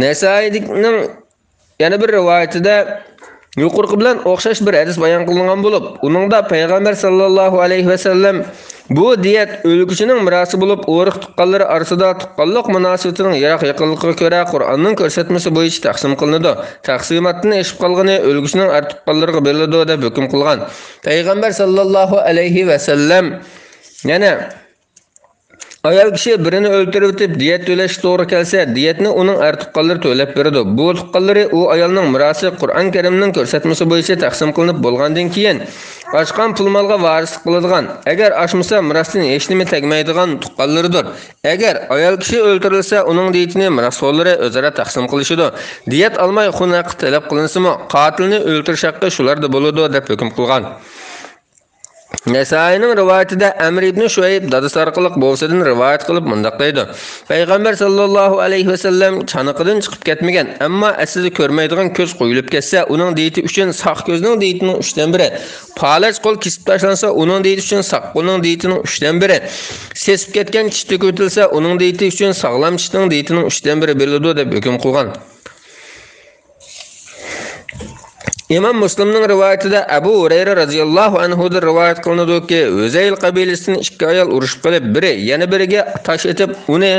نەسائىينىڭ يەنە بىر رىۋايىتىدە يۇقىرىقى بىلەن ئوخشاش بىر ھەدىس بايان قىلىنغان بولۇپ، ئۇنىڭدا پەيغەمبەر ساللاللاھۇ ئەلەيھى ۋەسەللەم، بۇ دىيەت ئۆلگۈچىنىڭ مىراسى بولۇپ، ئۇرۇق تۇغقانلىرى ئارىسىدا تۇغقانلىق مۇناسىۋىتىنىڭ يىراق يېقىنلىقىغا كۆرە قۇرئاننىڭ كۆرسەتمىسى بويىچە تەقسىم قىلىنىدۇ. تەقسىماتتىن ئېشىپ قالغىنى ئۆلگۈچىنىڭ ئەر تۇغقانلىرىغا بېرىلىدۇ، دەپ ھۆكۈم قىلغان. پەيغەمبەر ساللاللاھۇ ئەلەيھى ۋەسەللەم يەنە ئايال كىشى بىرىنى ئۆلتۈرۈۋېتىپ، دىيەت تۆلەشكە توغرا كەلسە، دىيەتنى ئۇنىڭ ئەر تۇغقانلىرى تۆلەپ بېرىدۇ. بۇ تۇغقانلىرى ئۇ ئايالنىڭ مىراسى قۇرئان كەرىمنىڭ كۆرسەتمىسى بويىچە تەقسىم قىلىنىپ بولغاندىن كېيىن، ئاشقان پۇل مالغا ۋارىسلىق قىلىدىغان، ئەگەر ئاشمىسا، مىراستىن ھېچنېمە تەگمەيدىغان تۇغقانلىرىدۇر. ئەگەر ئايال كىشى ئۆلتۈرۈلسە، ئۇنىڭ دىيىتىنى مىراسخورلىرى ئۆزئارا تەقسىم قىلىشىدۇ. دىيەت ئالماي خۇن ھەققى تەلەپ قىلىنسىمۇ، قاتىلنى ئۆلتۈرۈش ھەققى شۇلاردا بولىدۇ، دەپ ھۆكۈم قىلغان. نەسائىينىڭ رىۋايىتىدە ئەمر ئىبنى شۇئەيب دادىسى ئارقىلىق بوۋىسىدىن رىۋايەت قىلىپ مۇنداق دەيدۇ: پەيغەمبەر ساللاللاھۇ ئەلەيھى ۋەسەللەم چانىقىدىن چىقىپ كەتمىگەن، ئەمما ئەسلىدە كۆرمەيدىغان كۆز قويۇلۇپ كەتسە، ئۇنىڭ دىيىتى ئۈچۈن ساق كۆزنىڭ دىيىتىنىڭ ئۈچتىن بىرى، پالەچ قول كېسىپ تاشلانسا، ئۇنىڭ دىيىتى ئۈچۈن ساق قولنىڭ دىيىتىنىڭ ئۈچتىن بىرى، سېسىپ كەتكەن چىش تۆكۈۋېتىلسە، ئۇنىڭ دىيىتى ئۈچۈن ساغلام چىشنىڭ دىيىتىنىڭ ئۈچتىن بىرى بېرىلىدۇ، دەپ ھۆكۈم قىلغان. ئىمام مۇسلىمنىڭ رىۋايىتىدە ئەبۇ ھۇرەيرە رازىياللاھۇ ئەنھۇدىن رىۋايەت قىلىنىدۇكى، ھۈزەيل قەبىلىسىدىن ئىككى ئايال ئۇرۇشۇپ قېلىپ، بىرى يەنە بىرىگە تاش ئېتىپ، ئۇنى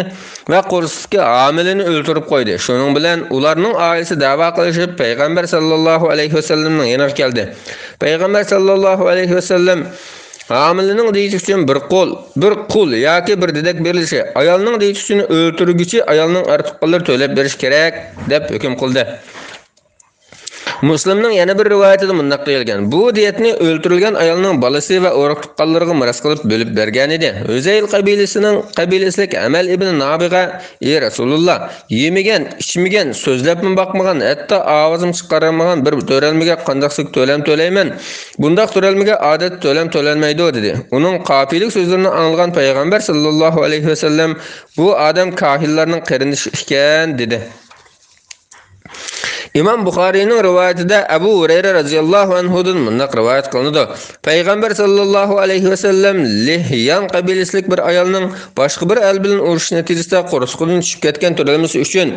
ۋە قورسىقىدىكى ھامىلىنى ئۆلتۈرۈپ قويدى. شۇنىڭ بىلەن ئۇلارنىڭ ئائىلىسى دەۋا قىلىشىپ، پەيغەمبەر ساللاللاھۇ ئەلەيھى ۋەسەللەمنىڭ يېنىغا كەلدى. پەيغەمبەر ساللاللاھۇ ئەلەيھى ۋەسەللەم ھامىلىنىڭ دىيىتى ئۈچۈن بىر قول، بىر قۇل ياكى بىر دېدەك بېرىلىشى، ئايالنىڭ دىيىتى ئۈچۈن ئۆلتۈرگۈچى ئايالنىڭ ئەر تۇغقانلىرى تۆلەپ بېرىشى كېرەك، دەپ ھۆكۈم قىلدى. مۇسلىمنىڭ يەنە بىر رىۋايىتىدە مۇنداق دېيىلگەن: بۇ دىيەتنى ئۆلتۈرۈلگەن ئايالنىڭ بالىسى ۋە ئۇرۇق تۇغقانلىرىغا مىراس قىلىپ بۆلۈپ بەرگەنىدى. ھۈزەيل قەبىلىسىنىڭ قەبىلىسىدىكى ھەمەل ئىبنى نابىغە: ئى رەسۇلۇللا، يېمىگەن، ئىچمىگەن، سۆزلەپمۇ باقمىغان، ھەتتا ئاۋازمۇ چىقارالمىغان بىر تۆرەلمىگە قانداقسىلىك تۆلەم تۆلەيمەن؟ بۇنداق تۆرەلمىگە ئادەتتە تۆلەم تۆلەنمەيدۇ، دېدى. ئۇنىڭ قاپىيىلىك سۆزلىرىنى ئاڭلىغان پەيغەمبەر ساللاللاھۇ ئەلەيھى ۋەسەللەم: بۇ ئادەم كاھىنلارنىڭ قېرىندىشى ئىكەن، دېدى. ئىمام بۇخارىينىڭ رىۋايىتىدە ئەبۇ ھۇرەيرە رازىياللاھۇ ئەنھۇدىن مۇنداق رىۋايەت قىلىنىدۇ: پەيغەمبەر ساللاللاھۇ ئەلەيھى ۋەسەللەم لىھيان قەبىلىسىلىك بىر ئايالنىڭ باشقا بىر ئەل بىلەن ئۇرۇشۇش نەتىجىسىدە قورسىقىدىن چۈشۈپ كەتكەن تۆرەلمىسى ئۈچۈن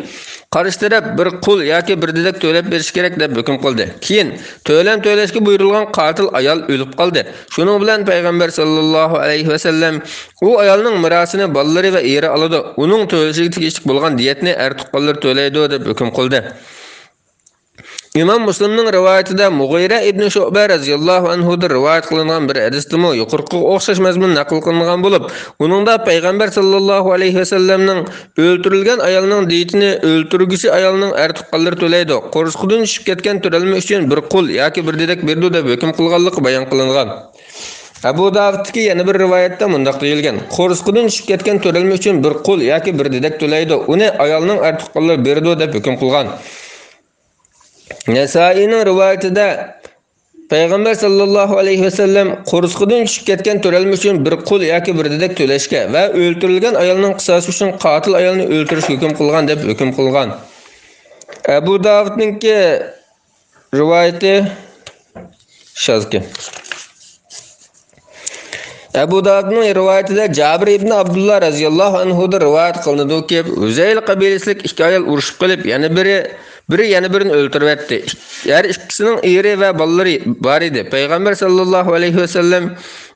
قارشى تەرەپ بىر قۇل ياكى بىر دېدەك تۆلەپ بېرىشى كېرەك، دەپ ھۆكۈم قىلدى. كېيىن تۆلەم تۆلەشكە بۇيرۇلغان قاتىل ئايال ئۆلۈپ قالدى. شۇنىڭ بىلەن پەيغەمبەر ساللاللاھۇ ئەلەيھى ۋەسەللەم ئۇ ئايالنىڭ مىراسىنى بالىلىرى ۋە ئېرى ئالىدۇ. ئۇنىڭ تۆلىشىگە تېگىشلىك بولغان دىيەتنى ئەر تۇغقانلىرى تۆلەيدۇ، دەپ ھۆكۈم قىلدى. ئىمام مۇسلىمنىڭ رىۋايىتىدە مۇغىرە ئىبنى شۇئبە رەزىياللاھۇ ئەنھۇدىن رىۋايەت قىلىنغان بىر ھەدىستىمۇ يۇقىرىقىغا ئوخشاش مەزمۇن نەقىل قىلىنغان بولۇپ، ئۇنىڭدا پەيغەمبەر ساللاللاھۇ ئەلەيھى ۋەسەللەمنىڭ ئۆلتۈرۈلگەن ئايالنىڭ دىيىتىنى ئۆلتۈرگۈچى ئايالنىڭ ئەر تۇغقانلىرى تۆلەيدۇ. قورسىقىدىن چۈشۈپ كەتكەن تۆرەلمە ئۈچۈن بىر قۇل ياكى بىر دېدەك بېرىدۇ، دەپ ھۆكۈم قىلغانلىقى بايان قىلىنغان. ئەبۇ داۋۇدتىكى يەنە بىر رىۋايەتتە مۇنداق دېيىلگەن: قورسىقىدىن چۈشۈپ كەتكەن تۆرەلمە ئۈچۈن بىر قۇل ياكى بىر دېدەك تۆلەيدۇ، ئۇنى ئايالنىڭ ئەر تۇغقانلىرى بېرىدۇ، دەپ ھۆكۈم قىلغان. نەسائىينىڭ رىۋايىتىدە پەيغەمبەر ساللاللاھۇ ئەلەيھى ۋەسەللەم قورسىقىدىن چۈشۈپ كەتكەن تۆرەلمە ئۈچۈن بىر قۇل ياكى بىر دېدەك تۆلەشكە ۋە ئۆلتۈرۈلگەن ئايالنىڭ قىساسى ئۈچۈن قاتىل ئايالنى ئۆلتۈرۈشكە ھۆكۈم قىلغان، دەپ ھۆكۈم قىلغان. ئەبۇ داۋۇدنىڭكى رىۋايىتى شازكەن. ئەبۇ داۋۇدنىڭ رىۋايىتىدە جابىر ئىبنى ئابدۇللا رەزىياللاھۇ ئەنھۇدىن رىۋايەت قىلىنىدۇكى، ھۈزەيل قەبىلىسىلىك ئىككى ئايال ئۇرۇشۇپ قېلىپ، يەنە بىرى، بىرى يەنە بىرىنى ئۆلتۈرۈۋەتتى. ھەر ئىككىسىنىڭ ئېرى ۋە بالىلىرى بار ئىدى. پەيغەمبەر ساللاللاھۇ ئەلەيھى ۋەسەللەم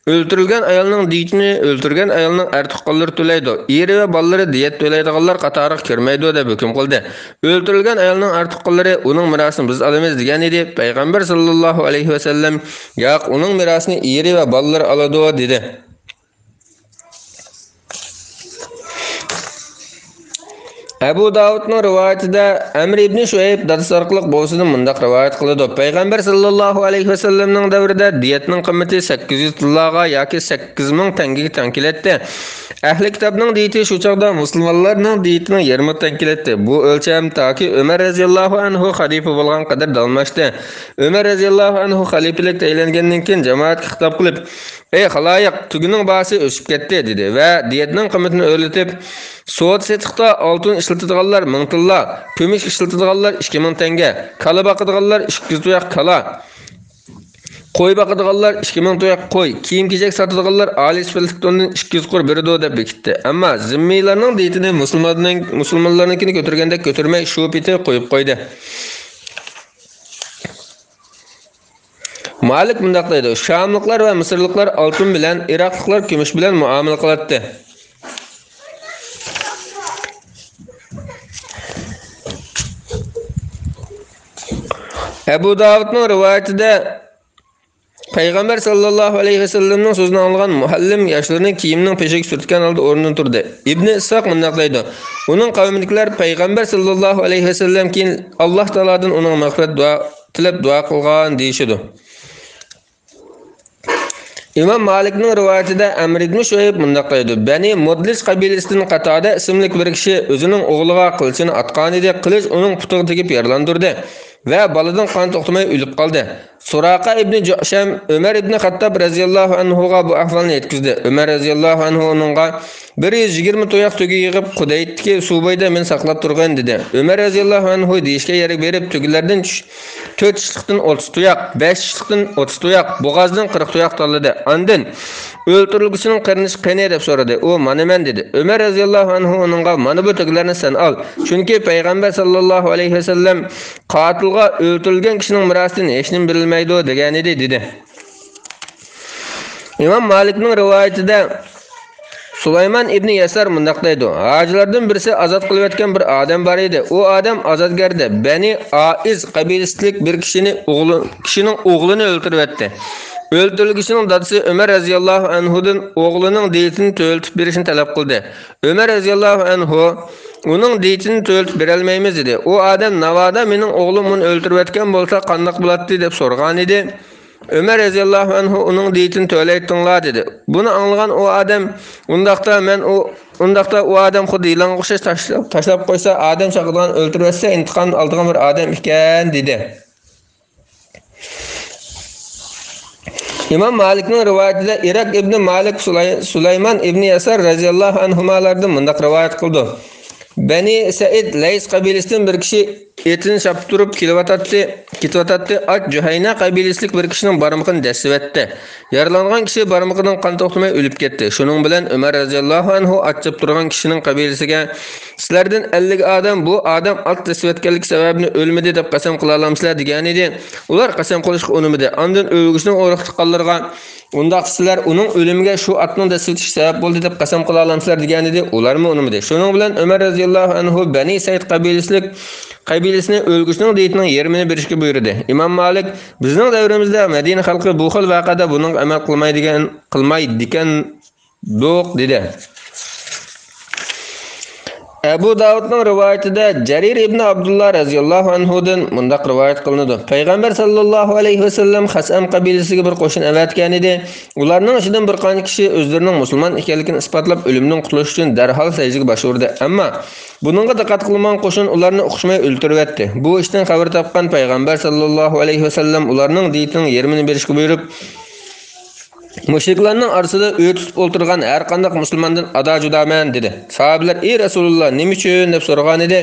ئۆلتۈرۈلگەن ئايالنىڭ دىيىتىنى ئۆلتۈرگەن ئايالنىڭ ئەر تۇغقانلىرى تۆلەيدۇ. ئېرى ۋە بالىلىرى دىيەت تۆلەيدىغانلار قاتارىغا كىرمەيدۇ، دەپ ھۆكۈم قىلدى. ئۆلتۈرۈلگەن ئايالنىڭ ئەر تۇغقانلىرى ئۇنىڭ مىراسىنى بىز ئالىمىز دېگەن ئىدى. پەيغەمبەر ساللاللاھۇ ئەلەيھى ۋەسەللەم، ياق، ئۇنىڭ مىراسىنى ئېرى ۋە بالىلىرى ئالىدۇ، دېدى. ئەبۇ داۋۇدنىڭ رىۋايىتىدە ئەمر ئىبنى شۇئەيب دادىسى ئارقىلىق بوۋىسىدىن مۇنداق رىۋايەت قىلىدۇ: پەيغەمبەر ساللاللاھۇ ئەلەيھى ۋەسەللەمنىڭ دەۋرىدە دىيەتنىڭ قىممىتى سەككىز يۈز تىللاغا ياكى سەككىز مىڭ تەڭگىگە تەڭ كېلەتتى. ئەھلى كىتابنىڭ دىيىتى شۇ چاغدا مۇسۇلمانلارنىڭ دىيىتىنىڭ يېرىمىغا تەڭ كېلەتتى. بۇ ئۆلچەم تاكى ئۆمەر رەزىياللاھۇ ئەنھۇ خەلىپە بولغان قەدەر داۋاملاشتى. ئۆمەر رەزىياللاھۇ ئەنھۇ خەلىپىلىك تەيىنلەنگەندىن كېيىن جامائەتكە خىتاب قىلىپ، ئەي خالايىق، تۆگىنىڭ باھاسى ئۆسۈپ كەتتى، دېدى ۋە دىيەتنىڭ قىممىتىنى ئۆرلىتىپ، سودا سېتىقتا ئالتۇن ئىشلىتىدىغانلار مىڭ تىللا، كۈمۈش ئىشلىتىدىغانلار ئىككى مىڭ تەڭگە، كالا باقىدىغانلار ئىككى يۈز تۇياق كالا، قوي باقىدىغانلار ئىككى مىڭ تۇياق قوي، كىيىم-كېچەك ساتىدىغانلار ئالىي سۈپەتلىك توندىن ئىككى يۈز قۇر بېرىدۇ، دەپ بېكىتتى. ئەمما زىممىيلارنىڭ دىيىتىنى مۇسۇلمانلارنىڭ، مۇسۇلمانلارنىڭكىنى كۆتۈرگەندەك كۆتۈرمەي، شۇ پېتى قويۇپ قويدى. مالىك مۇنداق دەيدۇ: شاملىقلار ۋە مىسىرلىقلار ئالتۇن بىلەن، ئىراقلىقلار كۈمۈش بىلەن مۇئامىلە قىلاتتى. ئەبۇ داۋۇدنىڭ رىۋايىتىدە پەيغەمبەر ساللاللاھۇ ئەلەيھى ۋەسەللەمنىڭ سۆزىنى ئاڭلىغان مۇئەللىم ياشلىرىنى كىيىمىنىڭ پېشىگە سۈرتكەن ھالدا ئورنىدىن تۇردى. ئىبنى ئىسھاق مۇنداق دەيدۇ: ئۇنىڭ قەۋمىدىكىلەر پەيغەمبەر ساللاللاھۇ ئەلەيھى ۋەسەللەم كېيىن ئاللاھ تائالادىن ئۇنىڭ مەغپىرەت دۇئا تىلەپ دۇئا قىلغان دېيىشىدۇ. ئىمام مالىكنىڭ رىۋايىتىدە ئەمر ئىبنى شۇئەيب مۇنداق دەيدۇ: بەنى مۇدلىج قەبىلىسىدىن قاتادە ئىسىملىك بىر كىشى ئۆزىنىڭ ئوغلىغا قىلىچىنى ئاتقانىدى، قىلىچ ئۇنىڭ پۇتىغا تېگىپ يارىلاندۇردى ۋە بالىدىن قان توختىماي ئۆلۈپ قالدى. سۇراقا ئىبنى جۇشەم ئۆمەر ئىبنى خەتتاب رەزىياللاھۇ ئەنھۇغا بۇ ئەھۋالنى يەتكۈزدى. ئۆمەر رەزىياللاھۇ ئەنھۇ ئۇنىڭغا بىر يۈز يىگىرمە تۇياق تۆگە يىغىپ، قۇدەيتتىكى سۇ بويىدا مېنى ساقلاپ تۇرغىن، دېدى. ئۆمەر رەزىياللاھۇ ئەنھۇ دېيىشكەن يەرگە بېرىپ، تۆگىلەردىن چۈش-، تۆت چىشلىقتىن ئوتتۇز تۇياق، بەش چىشلىقتىن ئوتتۇز تۇياق، بوغازدىن قىرىق تۇياق تاللىدى. ئاندىن، ئۆلتۈرۈلگۈچىنىڭ قېرىندىشى قېنى؟ دەپ سورىدى. ئۇ، مانا مەن، دېدى. ئۆمەر رەزىياللاھۇ ئەنھۇ ئۇنىڭغا، مانا بۇ تۆگىلەرنى سەن ئال، چۈنكى پەيغەمبەر ساللاللاھۇ ئەلەيھى ۋەسەللەم قاتىلغا ئۆلتۈرۈلگەن كىشىنىڭ مىراسىدىن ھېچنېمە بېرىلمەيدۇ، دېگەنىدى، دېدى. ئىمام مالىكنىڭ رىۋايىتىدە سۇلايمان ئىبنى يەسار مۇنداق دەيدۇ: ھاجىلاردىن بىرسى ئازاد قىلىۋەتكەن بىر ئادەم بار ئىدى. ئۇ ئادەم ئازادگەردە بەنى ئائىز قەبىلىسىدىكى بىر كىشىنى ئوغلى، كىشىنىڭ ئوغلىنى ئۆلتۈرۈۋەتتى. ئۆلتۈرۈلگۈچىنىڭ دادىسى ئۆمەر رەزىياللاھۇ ئەنھۇدىن ئوغلىنىڭ دىيىتىنى تۆلىتىپ بېرىشنى تەلەپ قىلدى. ئۆمەر رەزىياللاھۇ ئەنھۇ ئۇنىڭ دىيىتىنى تۆلىتىپ بېرەلمەيمىز، دېدى. ئۇ ئادەم، ناۋادا مېنىڭ ئوغلۇم ئۇنى ئۆلتۈرۈۋەتكەن بولسا قانداق بولاتتى؟ دەپ سورىغانىدى. ئۆمەر رەزىياللاھۇ ئەنھۇ ئۇنىڭ دىيىتىنى تۆلەيتتىڭلار، دېدى. بۇنى ئاڭلىغان ئۇ ئادەم، ئۇنداقتا مەن ئۇ، ئۇنداقتا ئۇ ئادەم خۇددى يىلانغا ئوخشاش تاشلاپ، تاشلاپ قويسا، ئادەم چاقىدىغان، ئۆلتۈرۈۋەتسە ئىنتىقام ئالىدىغان بىر ئادەم ئىكەن، دېدى. ئىمام مالىكنىڭ رىۋايىتىدە ئىراق ئىبنى مالىك سۇلاي-، سۇلايمان ئىبنى يەسار رەزىياللاھۇ ئەنھۇمالاردىن مۇنداق رىۋايەت قىلىدۇ: بەنى سەئىد لەيس قەبىلىسىدىن بىر كىشى ئېتىنى چاپتۇرۇپ كېلىۋاتاتتى، كېتىۋاتاتتى. ئات جۇھەينە قەبىلىسىلىك بىر كىشىنىڭ بارمىقىنى دەسسىۋەتتى. يارىلانغان كىشى بارمىقىدىن قان توختىماي ئۆلۈپ كەتتى. شۇنىڭ بىلەن ئۆمەر رەزىياللاھۇ ئەنھۇ ئات چاپتۇرغان كىشىنىڭ قەبىلىسىگە، سىلەردىن ئەللىك ئادەم بۇ ئادەم ئات دەسسىۋەتكەنلىكى سەۋەبىدىن ئۆلمىدى دەپ قەسەم قىلالامسىلەر؟ دېگەنىدى. ئۇلار قەسەم قىلىشقا ئۇنىمىدى. ئاندىن ئۆلگۈچىنىڭ ئۇرۇق-تۇغقانلىرىغا، ئۇنداقتا سىلەر ئۇنىڭ ئۆلۈمىگە شۇ ئاتنىڭ دەسسىۋېتىشى سەۋەب بولدى دەپ قەسەم قىلالامسىلەر؟ دېگەنىدى. ئۇلارمۇ ئۇنىمىدى. شۇنىڭ بىلەن ئۆمەر رەزىياللاھۇ ئەنھۇ بەنى سەئىد قەبىلىسىلىك، قەبىلىسىنى ئۆلگۈچىنىڭ دىيىتىنىڭ يېرىمىنى بېرىشكە بۇيرۇدى. ئىمام مالىك، بىزنىڭ دەۋرىمىزدە مەدىنە خەلقى بۇ خىل ۋەقەدە بۇنىڭغا ئەمەل قىلمايدىكەن، قىلمايدىكەندۇق، دېدى. ئەبۇ داۋۇدنىڭ رىۋايىتىدە جەرىر ئىبنى ئابدۇللا رەزىياللاھۇ ئەنھۇدىن مۇنداق رىۋايەت قىلىنىدۇ: پەيغەمبەر ساللاللاھۇ ئەلەيھى ۋەسەللەم خەسئەم قەبىلىسىگە بىر قوشۇن ئەۋەتكەنىدى. ئۇلارنىڭ ئىچىدىن بىر قانچە كىشى ئۆزلىرىنىڭ مۇسۇلمان ئىكەنلىكىنى ئىسپاتلاپ، ئۆلۈمدىن قۇتۇلۇش ئۈچۈن دەرھال سەجدىگە باشلىدى. ئەمما بۇنىڭغا دىققەت قىلمىغان قوشۇن ئۇلارنى ئۇقۇشماي ئۆلتۈرۈۋەتتى. بۇ ئىشتىن خەۋەر تاپقان پەيغەمبەر ساللاللاھۇ ئەلەيھى ۋەسەللەم ئۇلارنىڭ دىيىتىنىڭ يېرىمىنى بېرىشكە بۇيرۇپ، مۇشرىكلارنىڭ ئارىسىدا ئۆي تۇتۇپ ئولتۇرغان ھەر قانداق مۇسۇلماندىن ئادا-جۇدامەن، دېدى. ساھابىلەر، ئى رەسۇلۇللا، نېمە ئۈچۈن؟ دەپ سورىغانىدى.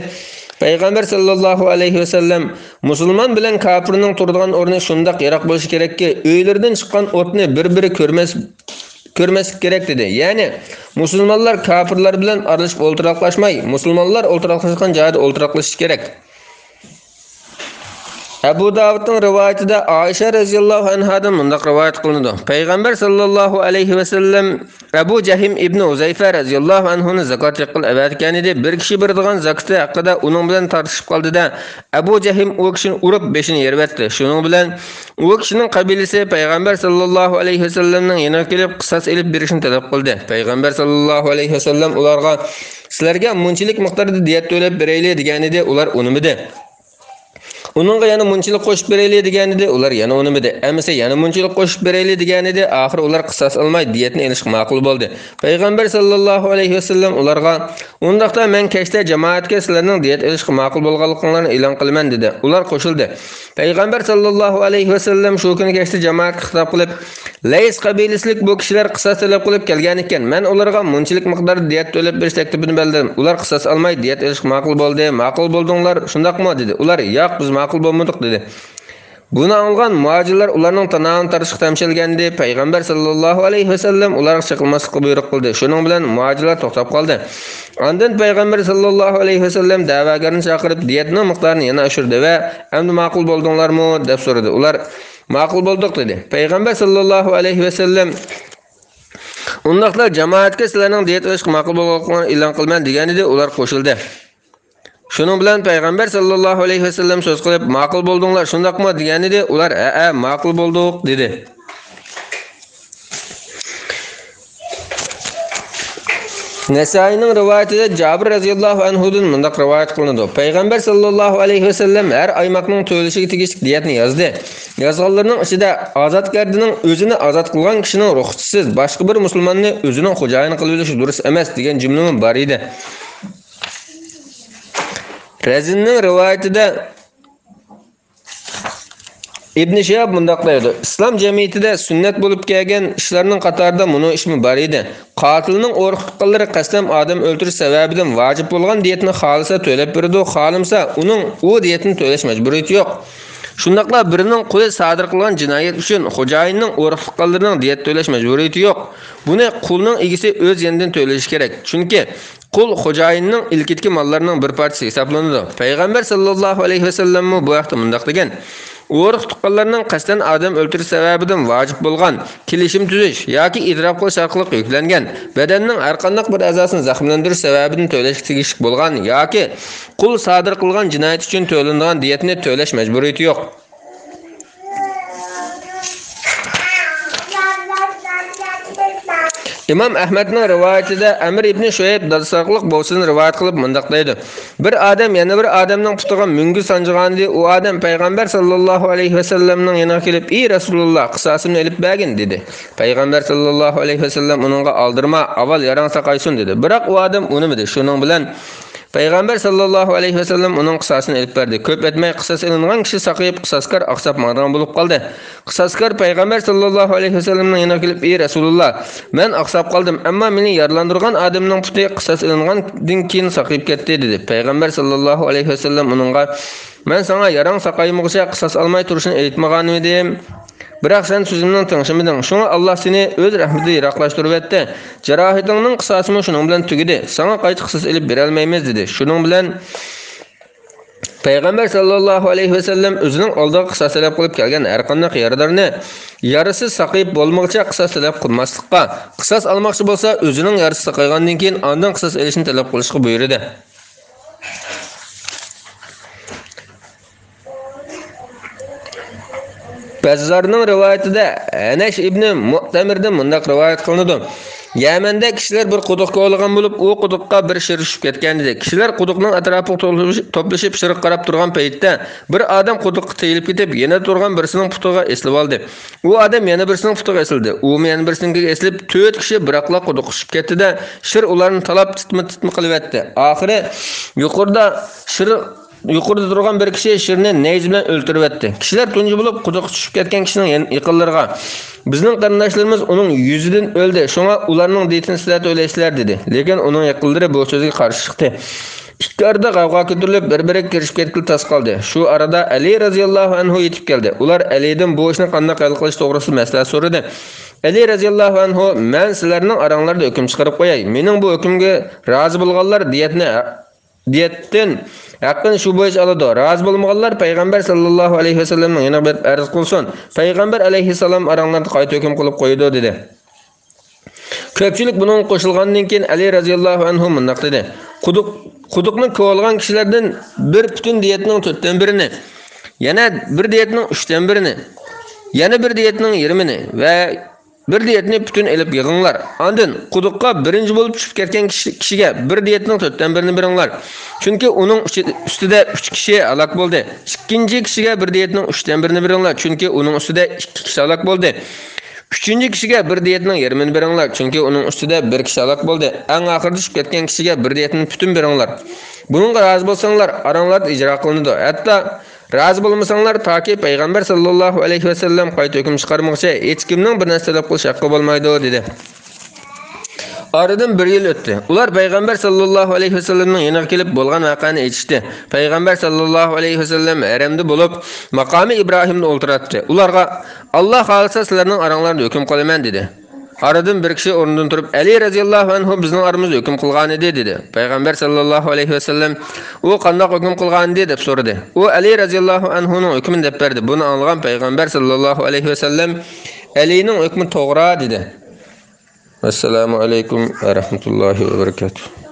پەيغەمبەر ساللاللاھۇ ئەلەيھى ۋەسەللەم، مۇسۇلمان بىلەن كاپىرنىڭ تۇرىدىغان ئورنى شۇنداق يىراق بولۇشى كېرەككى، ئۆيلىرىدىن چىققان ئوتنى بىر-بىرى كۆرمەس، كۆرمەسلىك كېرەك، دېدى. يەنى، مۇسۇلمانلار كاپىرلار بىلەن ئارىلىشىپ ئولتۇراقلاشماي، مۇسۇلمانلار ئولتۇراقلاشقان جايدا ئولتۇراقلىشىشى كېرەك. ئەبۇ داۋۇدنىڭ رىۋايىتىدە ئائىشە رەزىياللاھۇ ئەنھادىن مۇنداق رىۋايەت قىلىنىدۇ: پەيغەمبەر ساللاللاھۇ ئەلەيھى ۋەسەللەم ئەبۇ جەھىم ئىبنى ھۇزەيفە رەزىياللاھۇ ئەنھۇنى زاكات ھەققىدە ئەۋەتكەنىدى. بىر كىشى بېرىدىغان زاكىتى ھەققىدە ئۇنىڭ بىلەن تارتىشىپ قالدى-دە، ئەبۇ جەھىم ئۇ كىشىنى ئۇرۇپ، بېشىنى يېرىۋەتتى. شۇنىڭ بىلەن ئۇ كىشىنىڭ قەبىلىسى پەيغەمبەر ساللاللاھۇ ئەلەيھى ۋەسەللەمنىڭ يېنىغا كېلىپ، قىساس ئېلىپ بېرىشنى تەلەپ قىلدى. پەيغەمبەر ساللاللاھۇ ئەلەيھى ۋەسەللەم ئۇلارغا، سىلەرگە مۇنچىلىك مىقداردا دىيەت تۆلەپ بېرەيلى، دېگەنىدى، ئۇلار ئۇنىمىدى. ئۇنىڭغا يەنە مۇنچىلىق قوشۇپ بېرەيلى، دېگەنىدى، ئۇلار يەنە ئۇنىمىدى. ئەمىسە يەنە مۇنچىلىق قوشۇپ بېرەيلى، دېگەنىدى، ئاخىرى ئۇلار قىساس ئالماي، دىيەتنى ئېلىشقا ماقۇل بولدى. پەيغەمبەر ساللاللاھۇ ئەلەيھى ۋەسەللەم ئۇلارغا، ئۇنداقتا مەن كەچتە جامائەتكە سىلەرنىڭ دىيەت ئېلىشقا ماقۇل بولغانلىقىڭلارنى ئېلان قىلىمەن، دېدى. ئۇلار قوشۇلدى. پەيغەمبەر ساللاللاھۇ ئەلەيھى ۋەسەللەم شۇ كۈنى كەچتە جامائەتكە خىتاب قىلىپ، لەيس قەبىلىسىلىك بۇ كىشىلەر قىساس تەلەپ قىلىپ كەلگەنىكەن، مەن ئۇلارغا مۇنچىلىك مىقداردا دىيەت تۆلەپ بېرىش تەكلىپىنى بىلدۈردۈم. ئۇلار قىساس ئالماي دىيەت ئېلىشقا ماقۇل بولدى. ماقۇل بولدۇڭلار، شۇنداقمۇ؟ دېدى. ئۇلار، ياق، بىز ماقۇل بولمىدۇق، دېدى. بۇنى ئاڭلىغان مۇھاجىرلار ئۇلارنىڭ تاناۋىنى تارتىشقا تەمشەلگەندى. پەيغەمبەر ساللاللاھۇ ئەلەيھى ۋەسەللەم ئۇلارغا چېقىلماسلىققا بۇيرۇق قىلدى. شۇنىڭ بىلەن مۇھاجىرلار توختاپ قالدى. ئاندىن پەيغەمبەر ساللاللاھۇ ئەلەيھى ۋەسەللەم دەۋاگەرنى چاقىرىپ، دىيەتنىڭ مىقدارىنى يەنە ئاشۇردى ۋە، ئەمدى ماقۇل بولدۇڭلارمۇ؟ دەپ سورىدى. ئۇلار، ماقۇل بولدۇق، دېدى. پەيغەمبەر ساللاللاھۇ ئەلەيھى ۋەسەللەم، ئۇنداقتا جامائەتكە سىلەرنىڭ دىيەت ئېلىشقا ماقۇل بولغانلىقىڭلارنى ئېلان قىلىمەن، دېگەنىدى، ئۇلار قوشۇلدى. شۇنىڭ بىلەن پەيغەمبەر ساللاللاھۇ ئەلەيھى ۋەسەللەم سۆز قىلىپ، ماقۇل بولدۇڭلار، شۇنداقمۇ؟ دېگەنىدى، ئۇلار، ھەئە، ماقۇل بولدۇق، دېدى. نەسائىينىڭ رىۋايىتىدە جابىر رەزىياللاھۇ ئەنھۇدىن مۇنداق رىۋايەت قىلىنىدۇ: پەيغەمبەر ساللاللاھۇ ئەلەيھى ۋەسەللەم ھەر ئايماقنىڭ تۆلىشىگە تېگىشلىك دىيەتنى يازدى. يازغانلىرىنىڭ ئىچىدە ئازادگەردىنىڭ ئۆزىنى ئازاد قىلغان كىشىنىڭ رۇخسىتىسىز باشقا بىر مۇسۇلماننى ئۆزىنىڭ خوجايىنى قىلىۋېلىشى دۇرۇس ئەمەس، دېگەن جۈملىمۇ بار ئىدى. رەزىننىڭ رىۋايىتىدە ئىبن شىھاب مۇنداق دەيدۇ: ئىسلام جەمئىيىتىدە سۈننەت بولۇپ كەلگەن ئىشلارنىڭ قاتارىدا مۇنۇ ئىشمۇ بار ئىدى. قاتىلنىڭ ئۇرۇق تۇغقانلىرى قەستەن ئادەم ئۆلتۈرۈش سەۋەبىدىن ۋاجىپ بولغان دىيەتنى خالىسا تۆلەپ بېرىدۇ، خالىمىسا ئۇنىڭ ئۇ دىيەتنى تۆلەش مەجبۇرىيىتى يوق. شۇنداقلا بىرىنىڭ قۇلى سادىر قىلغان جىنايەت ئۈچۈن خوجايىننىڭ ئۇرۇق تۇغقانلىرىنىڭ دىيەت تۆلەش مەجبۇرىيىتى يوق. بۇنى قۇلنىڭ ئىگىسى ئۆز يېنىدىن تۆلىشى كېرەك. چۈنكى قۇل خوجايىننىڭ ئىلكىدىكى ماللارنىڭ بىر پارچىسى ھېسابلىنىدۇ. پەيغەمبەر ساللاللاھۇ ئەلەيھى ۋەسەللەممۇ بۇ ھەقتە مۇنداق دېگەن: ئۇرۇق تۇغقانلارنىڭ قەستەن ئادەم ئۆلتۈرۈش سەۋەبىدىن ۋاجىپ بولغان، كېلىشىم تۈزۈش ياكى ئېتىراپ قىلىش ئارقىلىق يۈكلەنگەن، بەدەننىڭ ھەرقانداق بىر ئەزاسىنى زەخىملەندۈرۈش سەۋەبىدىن تۆلەشكە تېگىشلىك بولغان ياكى قۇل سادىر قىلغان جىنايەت ئۈچۈن تۆلىنىدىغان دىيەتنى تۆلەش مەجبۇرىيىتى يوق. ئىمام ئەھمەدنىڭ رىۋايىتىدە ئەمىر ئىبنى شۇئەيب دادىسى ئارقىلىق بوۋىسىدىن رىۋايەت قىلىپ مۇنداق دەيدۇ: بىر ئادەم يەنە بىر ئادەمنىڭ پۇتىغا مۈڭگۈز سانجىغانىدى. ئۇ ئادەم پەيغەمبەر ساللاللاھۇ ئەلەيھى ۋەسەللەمنىڭ يېنىغا كېلىپ، ئى رەسۇلۇللا، قىساسىمنى ئېلىپ بەرگىن، دېدى. پەيغەمبەر ساللاللاھۇ ئەلەيھى ۋەسەللەم ئۇنىڭغا، ئالدىرىما، ئاۋۋال ياراڭ ساقايسۇن، دېدى. بىراق ئۇ ئادەم ئۇنىمىدى. شۇنىڭ بىلەن پەيغەمبەر ساللاللاھۇ ئەلەيھى ۋەسەللەم ئۇنىڭ قىساسىنى ئېلىپ بەردى. كۆپ ئۆتمەي قىساس ئېلىنغان كىشى ساقىيىپ، قىساسكار ئاقساپ ماڭىدىغان بولۇپ قالدى. قىساسكار پەيغەمبەر ساللاللاھۇ ئەلەيھى ۋەسەللەمنىڭ يېنىغا كېلىپ، ئى رەسۇلۇللا، مەن ئاقساپ قالدىم، ئەمما مېنى يارىلاندۇرغان ئادەمنىڭ پۇتى قىساس ئېلىنغاندىن كېيىن ساقىيىپ كەتتى، دېدى. پەيغەمبەر ساللاللاھۇ ئەلەيھى ۋەسەللەم ئۇنىڭغا، مەن ساڭا ياراڭ ساقايمىغۇچە قىساس ئالماي تۇرۇشنى ئېيتمىغانمىدىم؟ بىراق سەن سۆزۈمنىڭ تىڭشىمىدىڭ، شۇڭا ئاللا سېنى ئۆز رەھمىتىدىن يىراقلاشتۇرۇۋەتتى. جاراھىتىڭنىڭ قىساسىمۇ شۇنىڭ بىلەن تۈگىدى. ساڭا قايتا قىساس ئېلىپ بېرەلمەيمىز، دېدى. شۇنىڭ بىلەن پەيغەمبەر ساللاللاھۇ ئەلەيھى ۋەسەللەم ئۆزىنىڭ ئالدىغا قىساس تەلەپ قىلىپ كەلگەن ھەرقانداق يارىدارنى يارىسى ساقىيىپ بولمىغۇچە قىساس تەلەپ قىلماسلىققا، قىساس ئالماقچى بولسا ئۆزىنىڭ يارىسى ساقايغاندىن كېيىن ئاندىن قىساس ئېلىشنى تەلەپ قىلىشقا بۇيرۇدى. بەززارنىڭ رىۋايىتىدە ھەنەش ئىبنى مۇئتەمىردىن مۇنداق رىۋايەت قىلىنىدۇ: يەمەندە كىشىلەر بىر قۇدۇق كوۋلىغان بولۇپ، ئۇ قۇدۇققا بىر شىر چۈشۈپ كەتكەنىدى. كىشىلەر قۇدۇقنىڭ ئەتراپىغا توپلىشىپ، توپلىشىپ شىرغا قاراپ تۇرغان پەيتتە، بىر ئادەم قۇدۇققا تېيىلىپ كېتىپ، يېنىدا تۇرغان بىرسىنىڭ پۇتىغا ئېسىلىۋالدى. ئۇ ئادەم يەنە بىرسىنىڭ پۇتىغا ئېسىلدى. ئۇمۇ يەنە بىرسىنىڭكىگە ئېسىلىپ، تۆت كىشى بىراقلا قۇدۇققا چۈشۈپ كەتتى-دە، شىر ئۇلارنى تالاپ تىتما-تىتما قىلىۋەتتى. ئاخىرى يۇقىرىدا شىر يۇقىرىدا تۇرغان بىر كىشى شىرنى نەيزە بىلەن ئۆلتۈرۈۋەتتى. كىشىلەر تۇنجى بولۇپ قۇدۇققا چۈشۈپ كەتكەن كىشىنىڭ يېن-، يېقىنلىرىغا، بىزنىڭ قېرىنداشلىرىمىز ئۇنىڭ يۈزىدىن ئۆلدى، شۇڭا ئۇلارنىڭ دىيىتىنى سىلەر تۆلەيسىلەر، دېدى. لېكىن ئۇنىڭ يېقىنلىرى بۇ سۆزگە قارشى چىقتى. ئىككى ئارىدا غەۋغا كۆتۈرۈلۈپ، بىر-بىرىگە كىرىشىپ كەتكىلى تاس قالدى. شۇ ئارىدا ئەلى رەزىياللاھۇ ئەنھۇ يېتىپ كەلدى. ئۇلار ئەلىدىن بۇ ئىشنى قانداق ھەل قىلىش توغرىسىدا مەسلىھەت سورىدى. ئەلى رەزىياللاھۇ ئەنھۇ، مەن سىلەرنىڭ ئاراڭلاردا ھۆكۈم چىقىرىپ قوياي. مېنىڭ بۇ ھۆكۈمگە رازى بولغانلار دىيەتنى دىيەتتىن ھەققىنى شۇ بويىچە ئالىدۇ. رازى بولمىغانلار پەيغەمبەر ساللاللاھۇ ئەلەيھى ۋەسەللەمنىڭ يېنىغا بېرىپ ئەرز قىلسۇن. پەيغەمبەر ئەلەيھىسسالام ئاراڭلاردا قايتا ھۆكۈم قىلىپ قويىدۇ، دېدى. كۆپچىلىك بۇنىڭغا قوشۇلغاندىن كېيىن ئەلى رەزىياللاھۇ ئەنھۇ مۇنداق دېدى: قۇدۇق، قۇدۇقنى كۆۋالغان كىشىلەردىن بىر پۈتۈن دىيەتنىڭ تۆتتىن بىرىنى، يەنە بىر دىيەتنىڭ ئۈچتىن بىرىنى، يەنە بىر دىيەتنىڭ يېرىمىنى ۋە بىر دىيەتنى پۈتۈن ئېلىپ يىغىڭلار. ئاندىن قۇدۇققا بىرىنچى بولۇپ چۈشۈپ كەتكەن كىشى، كىشىگە بىر دىيەتنىڭ تۆتتىن بىرىنى بېرىڭلار. چۈنكى ئۇنىڭ ئۈچى-، ئۈستىدە ئۈچ كىشى ھالاك بولدى. ئىككىنچى كىشىگە بىر دىيەتنىڭ ئۈچتىن بىرىنى بېرىڭلار. چۈنكى ئۇنىڭ ئۈستىدە ئىككى كىشى ھالاك بولدى. ئۈچىنچى كىشىگە بىر دىيەتنىڭ يېرىمىنى بېرىڭلار. چۈنكى ئۇنىڭ ئۈستىدە بىر كىشى ھالاك بولدى. ئەڭ ئاخىرىدا چۈشۈپ كەتكەن كىشىگە بىر دىيەتنى پۈتۈن بېرىڭلار. بۇنىڭغا رازى بولساڭلار، ئاراڭلاردا ئىجرا قىلىنىدۇ. ھەتتا رازى بولمىساڭلار، تاكى پەيغەمبەر ساللاللاھۇ ئەلەيھى ۋەسەللەم قايتا ھۆكۈم چىقارمىغۇچە ھېچكىمنىڭ بىر نەرسە تەلەپ قىلىش ھەققى بولمايدۇ، دېدى. ئارىدىن بىر يىل ئۆتتى. ئۇلار پەيغەمبەر ساللاللاھۇ ئەلەيھى ۋەسەللەمنىڭ يېنىغا كېلىپ بولغان ۋەقەنى ئېيتىشتى. پەيغەمبەر ساللاللاھۇ ئەلەيھى ۋەسەللەم ھەرەمدە بولۇپ، ماقامى ئىبراھىمدا ئولتۇراتتى. ئۇلارغا، «ئاللا خالىسا سىلەرنىڭ ئاراڭلاردا ھۆكۈم قىلىمەن» دېدى. ئارىدىن بىر كىشى ئورنىدىن تۇرۇپ، «ئەلى رەزىياللاھۇ ئەنھۇ بىزنىڭ ئارىمىزدا ھۆكۈم قىلغانىدى» دېدى. پەيغەمبەر ساللاللاھۇ ئەلەيھى ۋەسەللەم، «ئۇ قانداق ھۆكۈم قىلغانىدى؟» دەپ سورىدى. ئۇ ئەلى رەزىياللاھۇ ئەنھۇنىڭ ھۆكمىنى دەپ بەردى. بۇنى ئاڭلىغان پەيغەمبەر ساللاللاھۇ ئەلەيھى ۋەسەللەم، «ئەلىنىڭ ھۆكمى توغرا» دېدى. ۋەسسالامۇ ئەلەيكۇم ۋە رەھمەتۇللاھى ۋە بەرىكاتۇھ.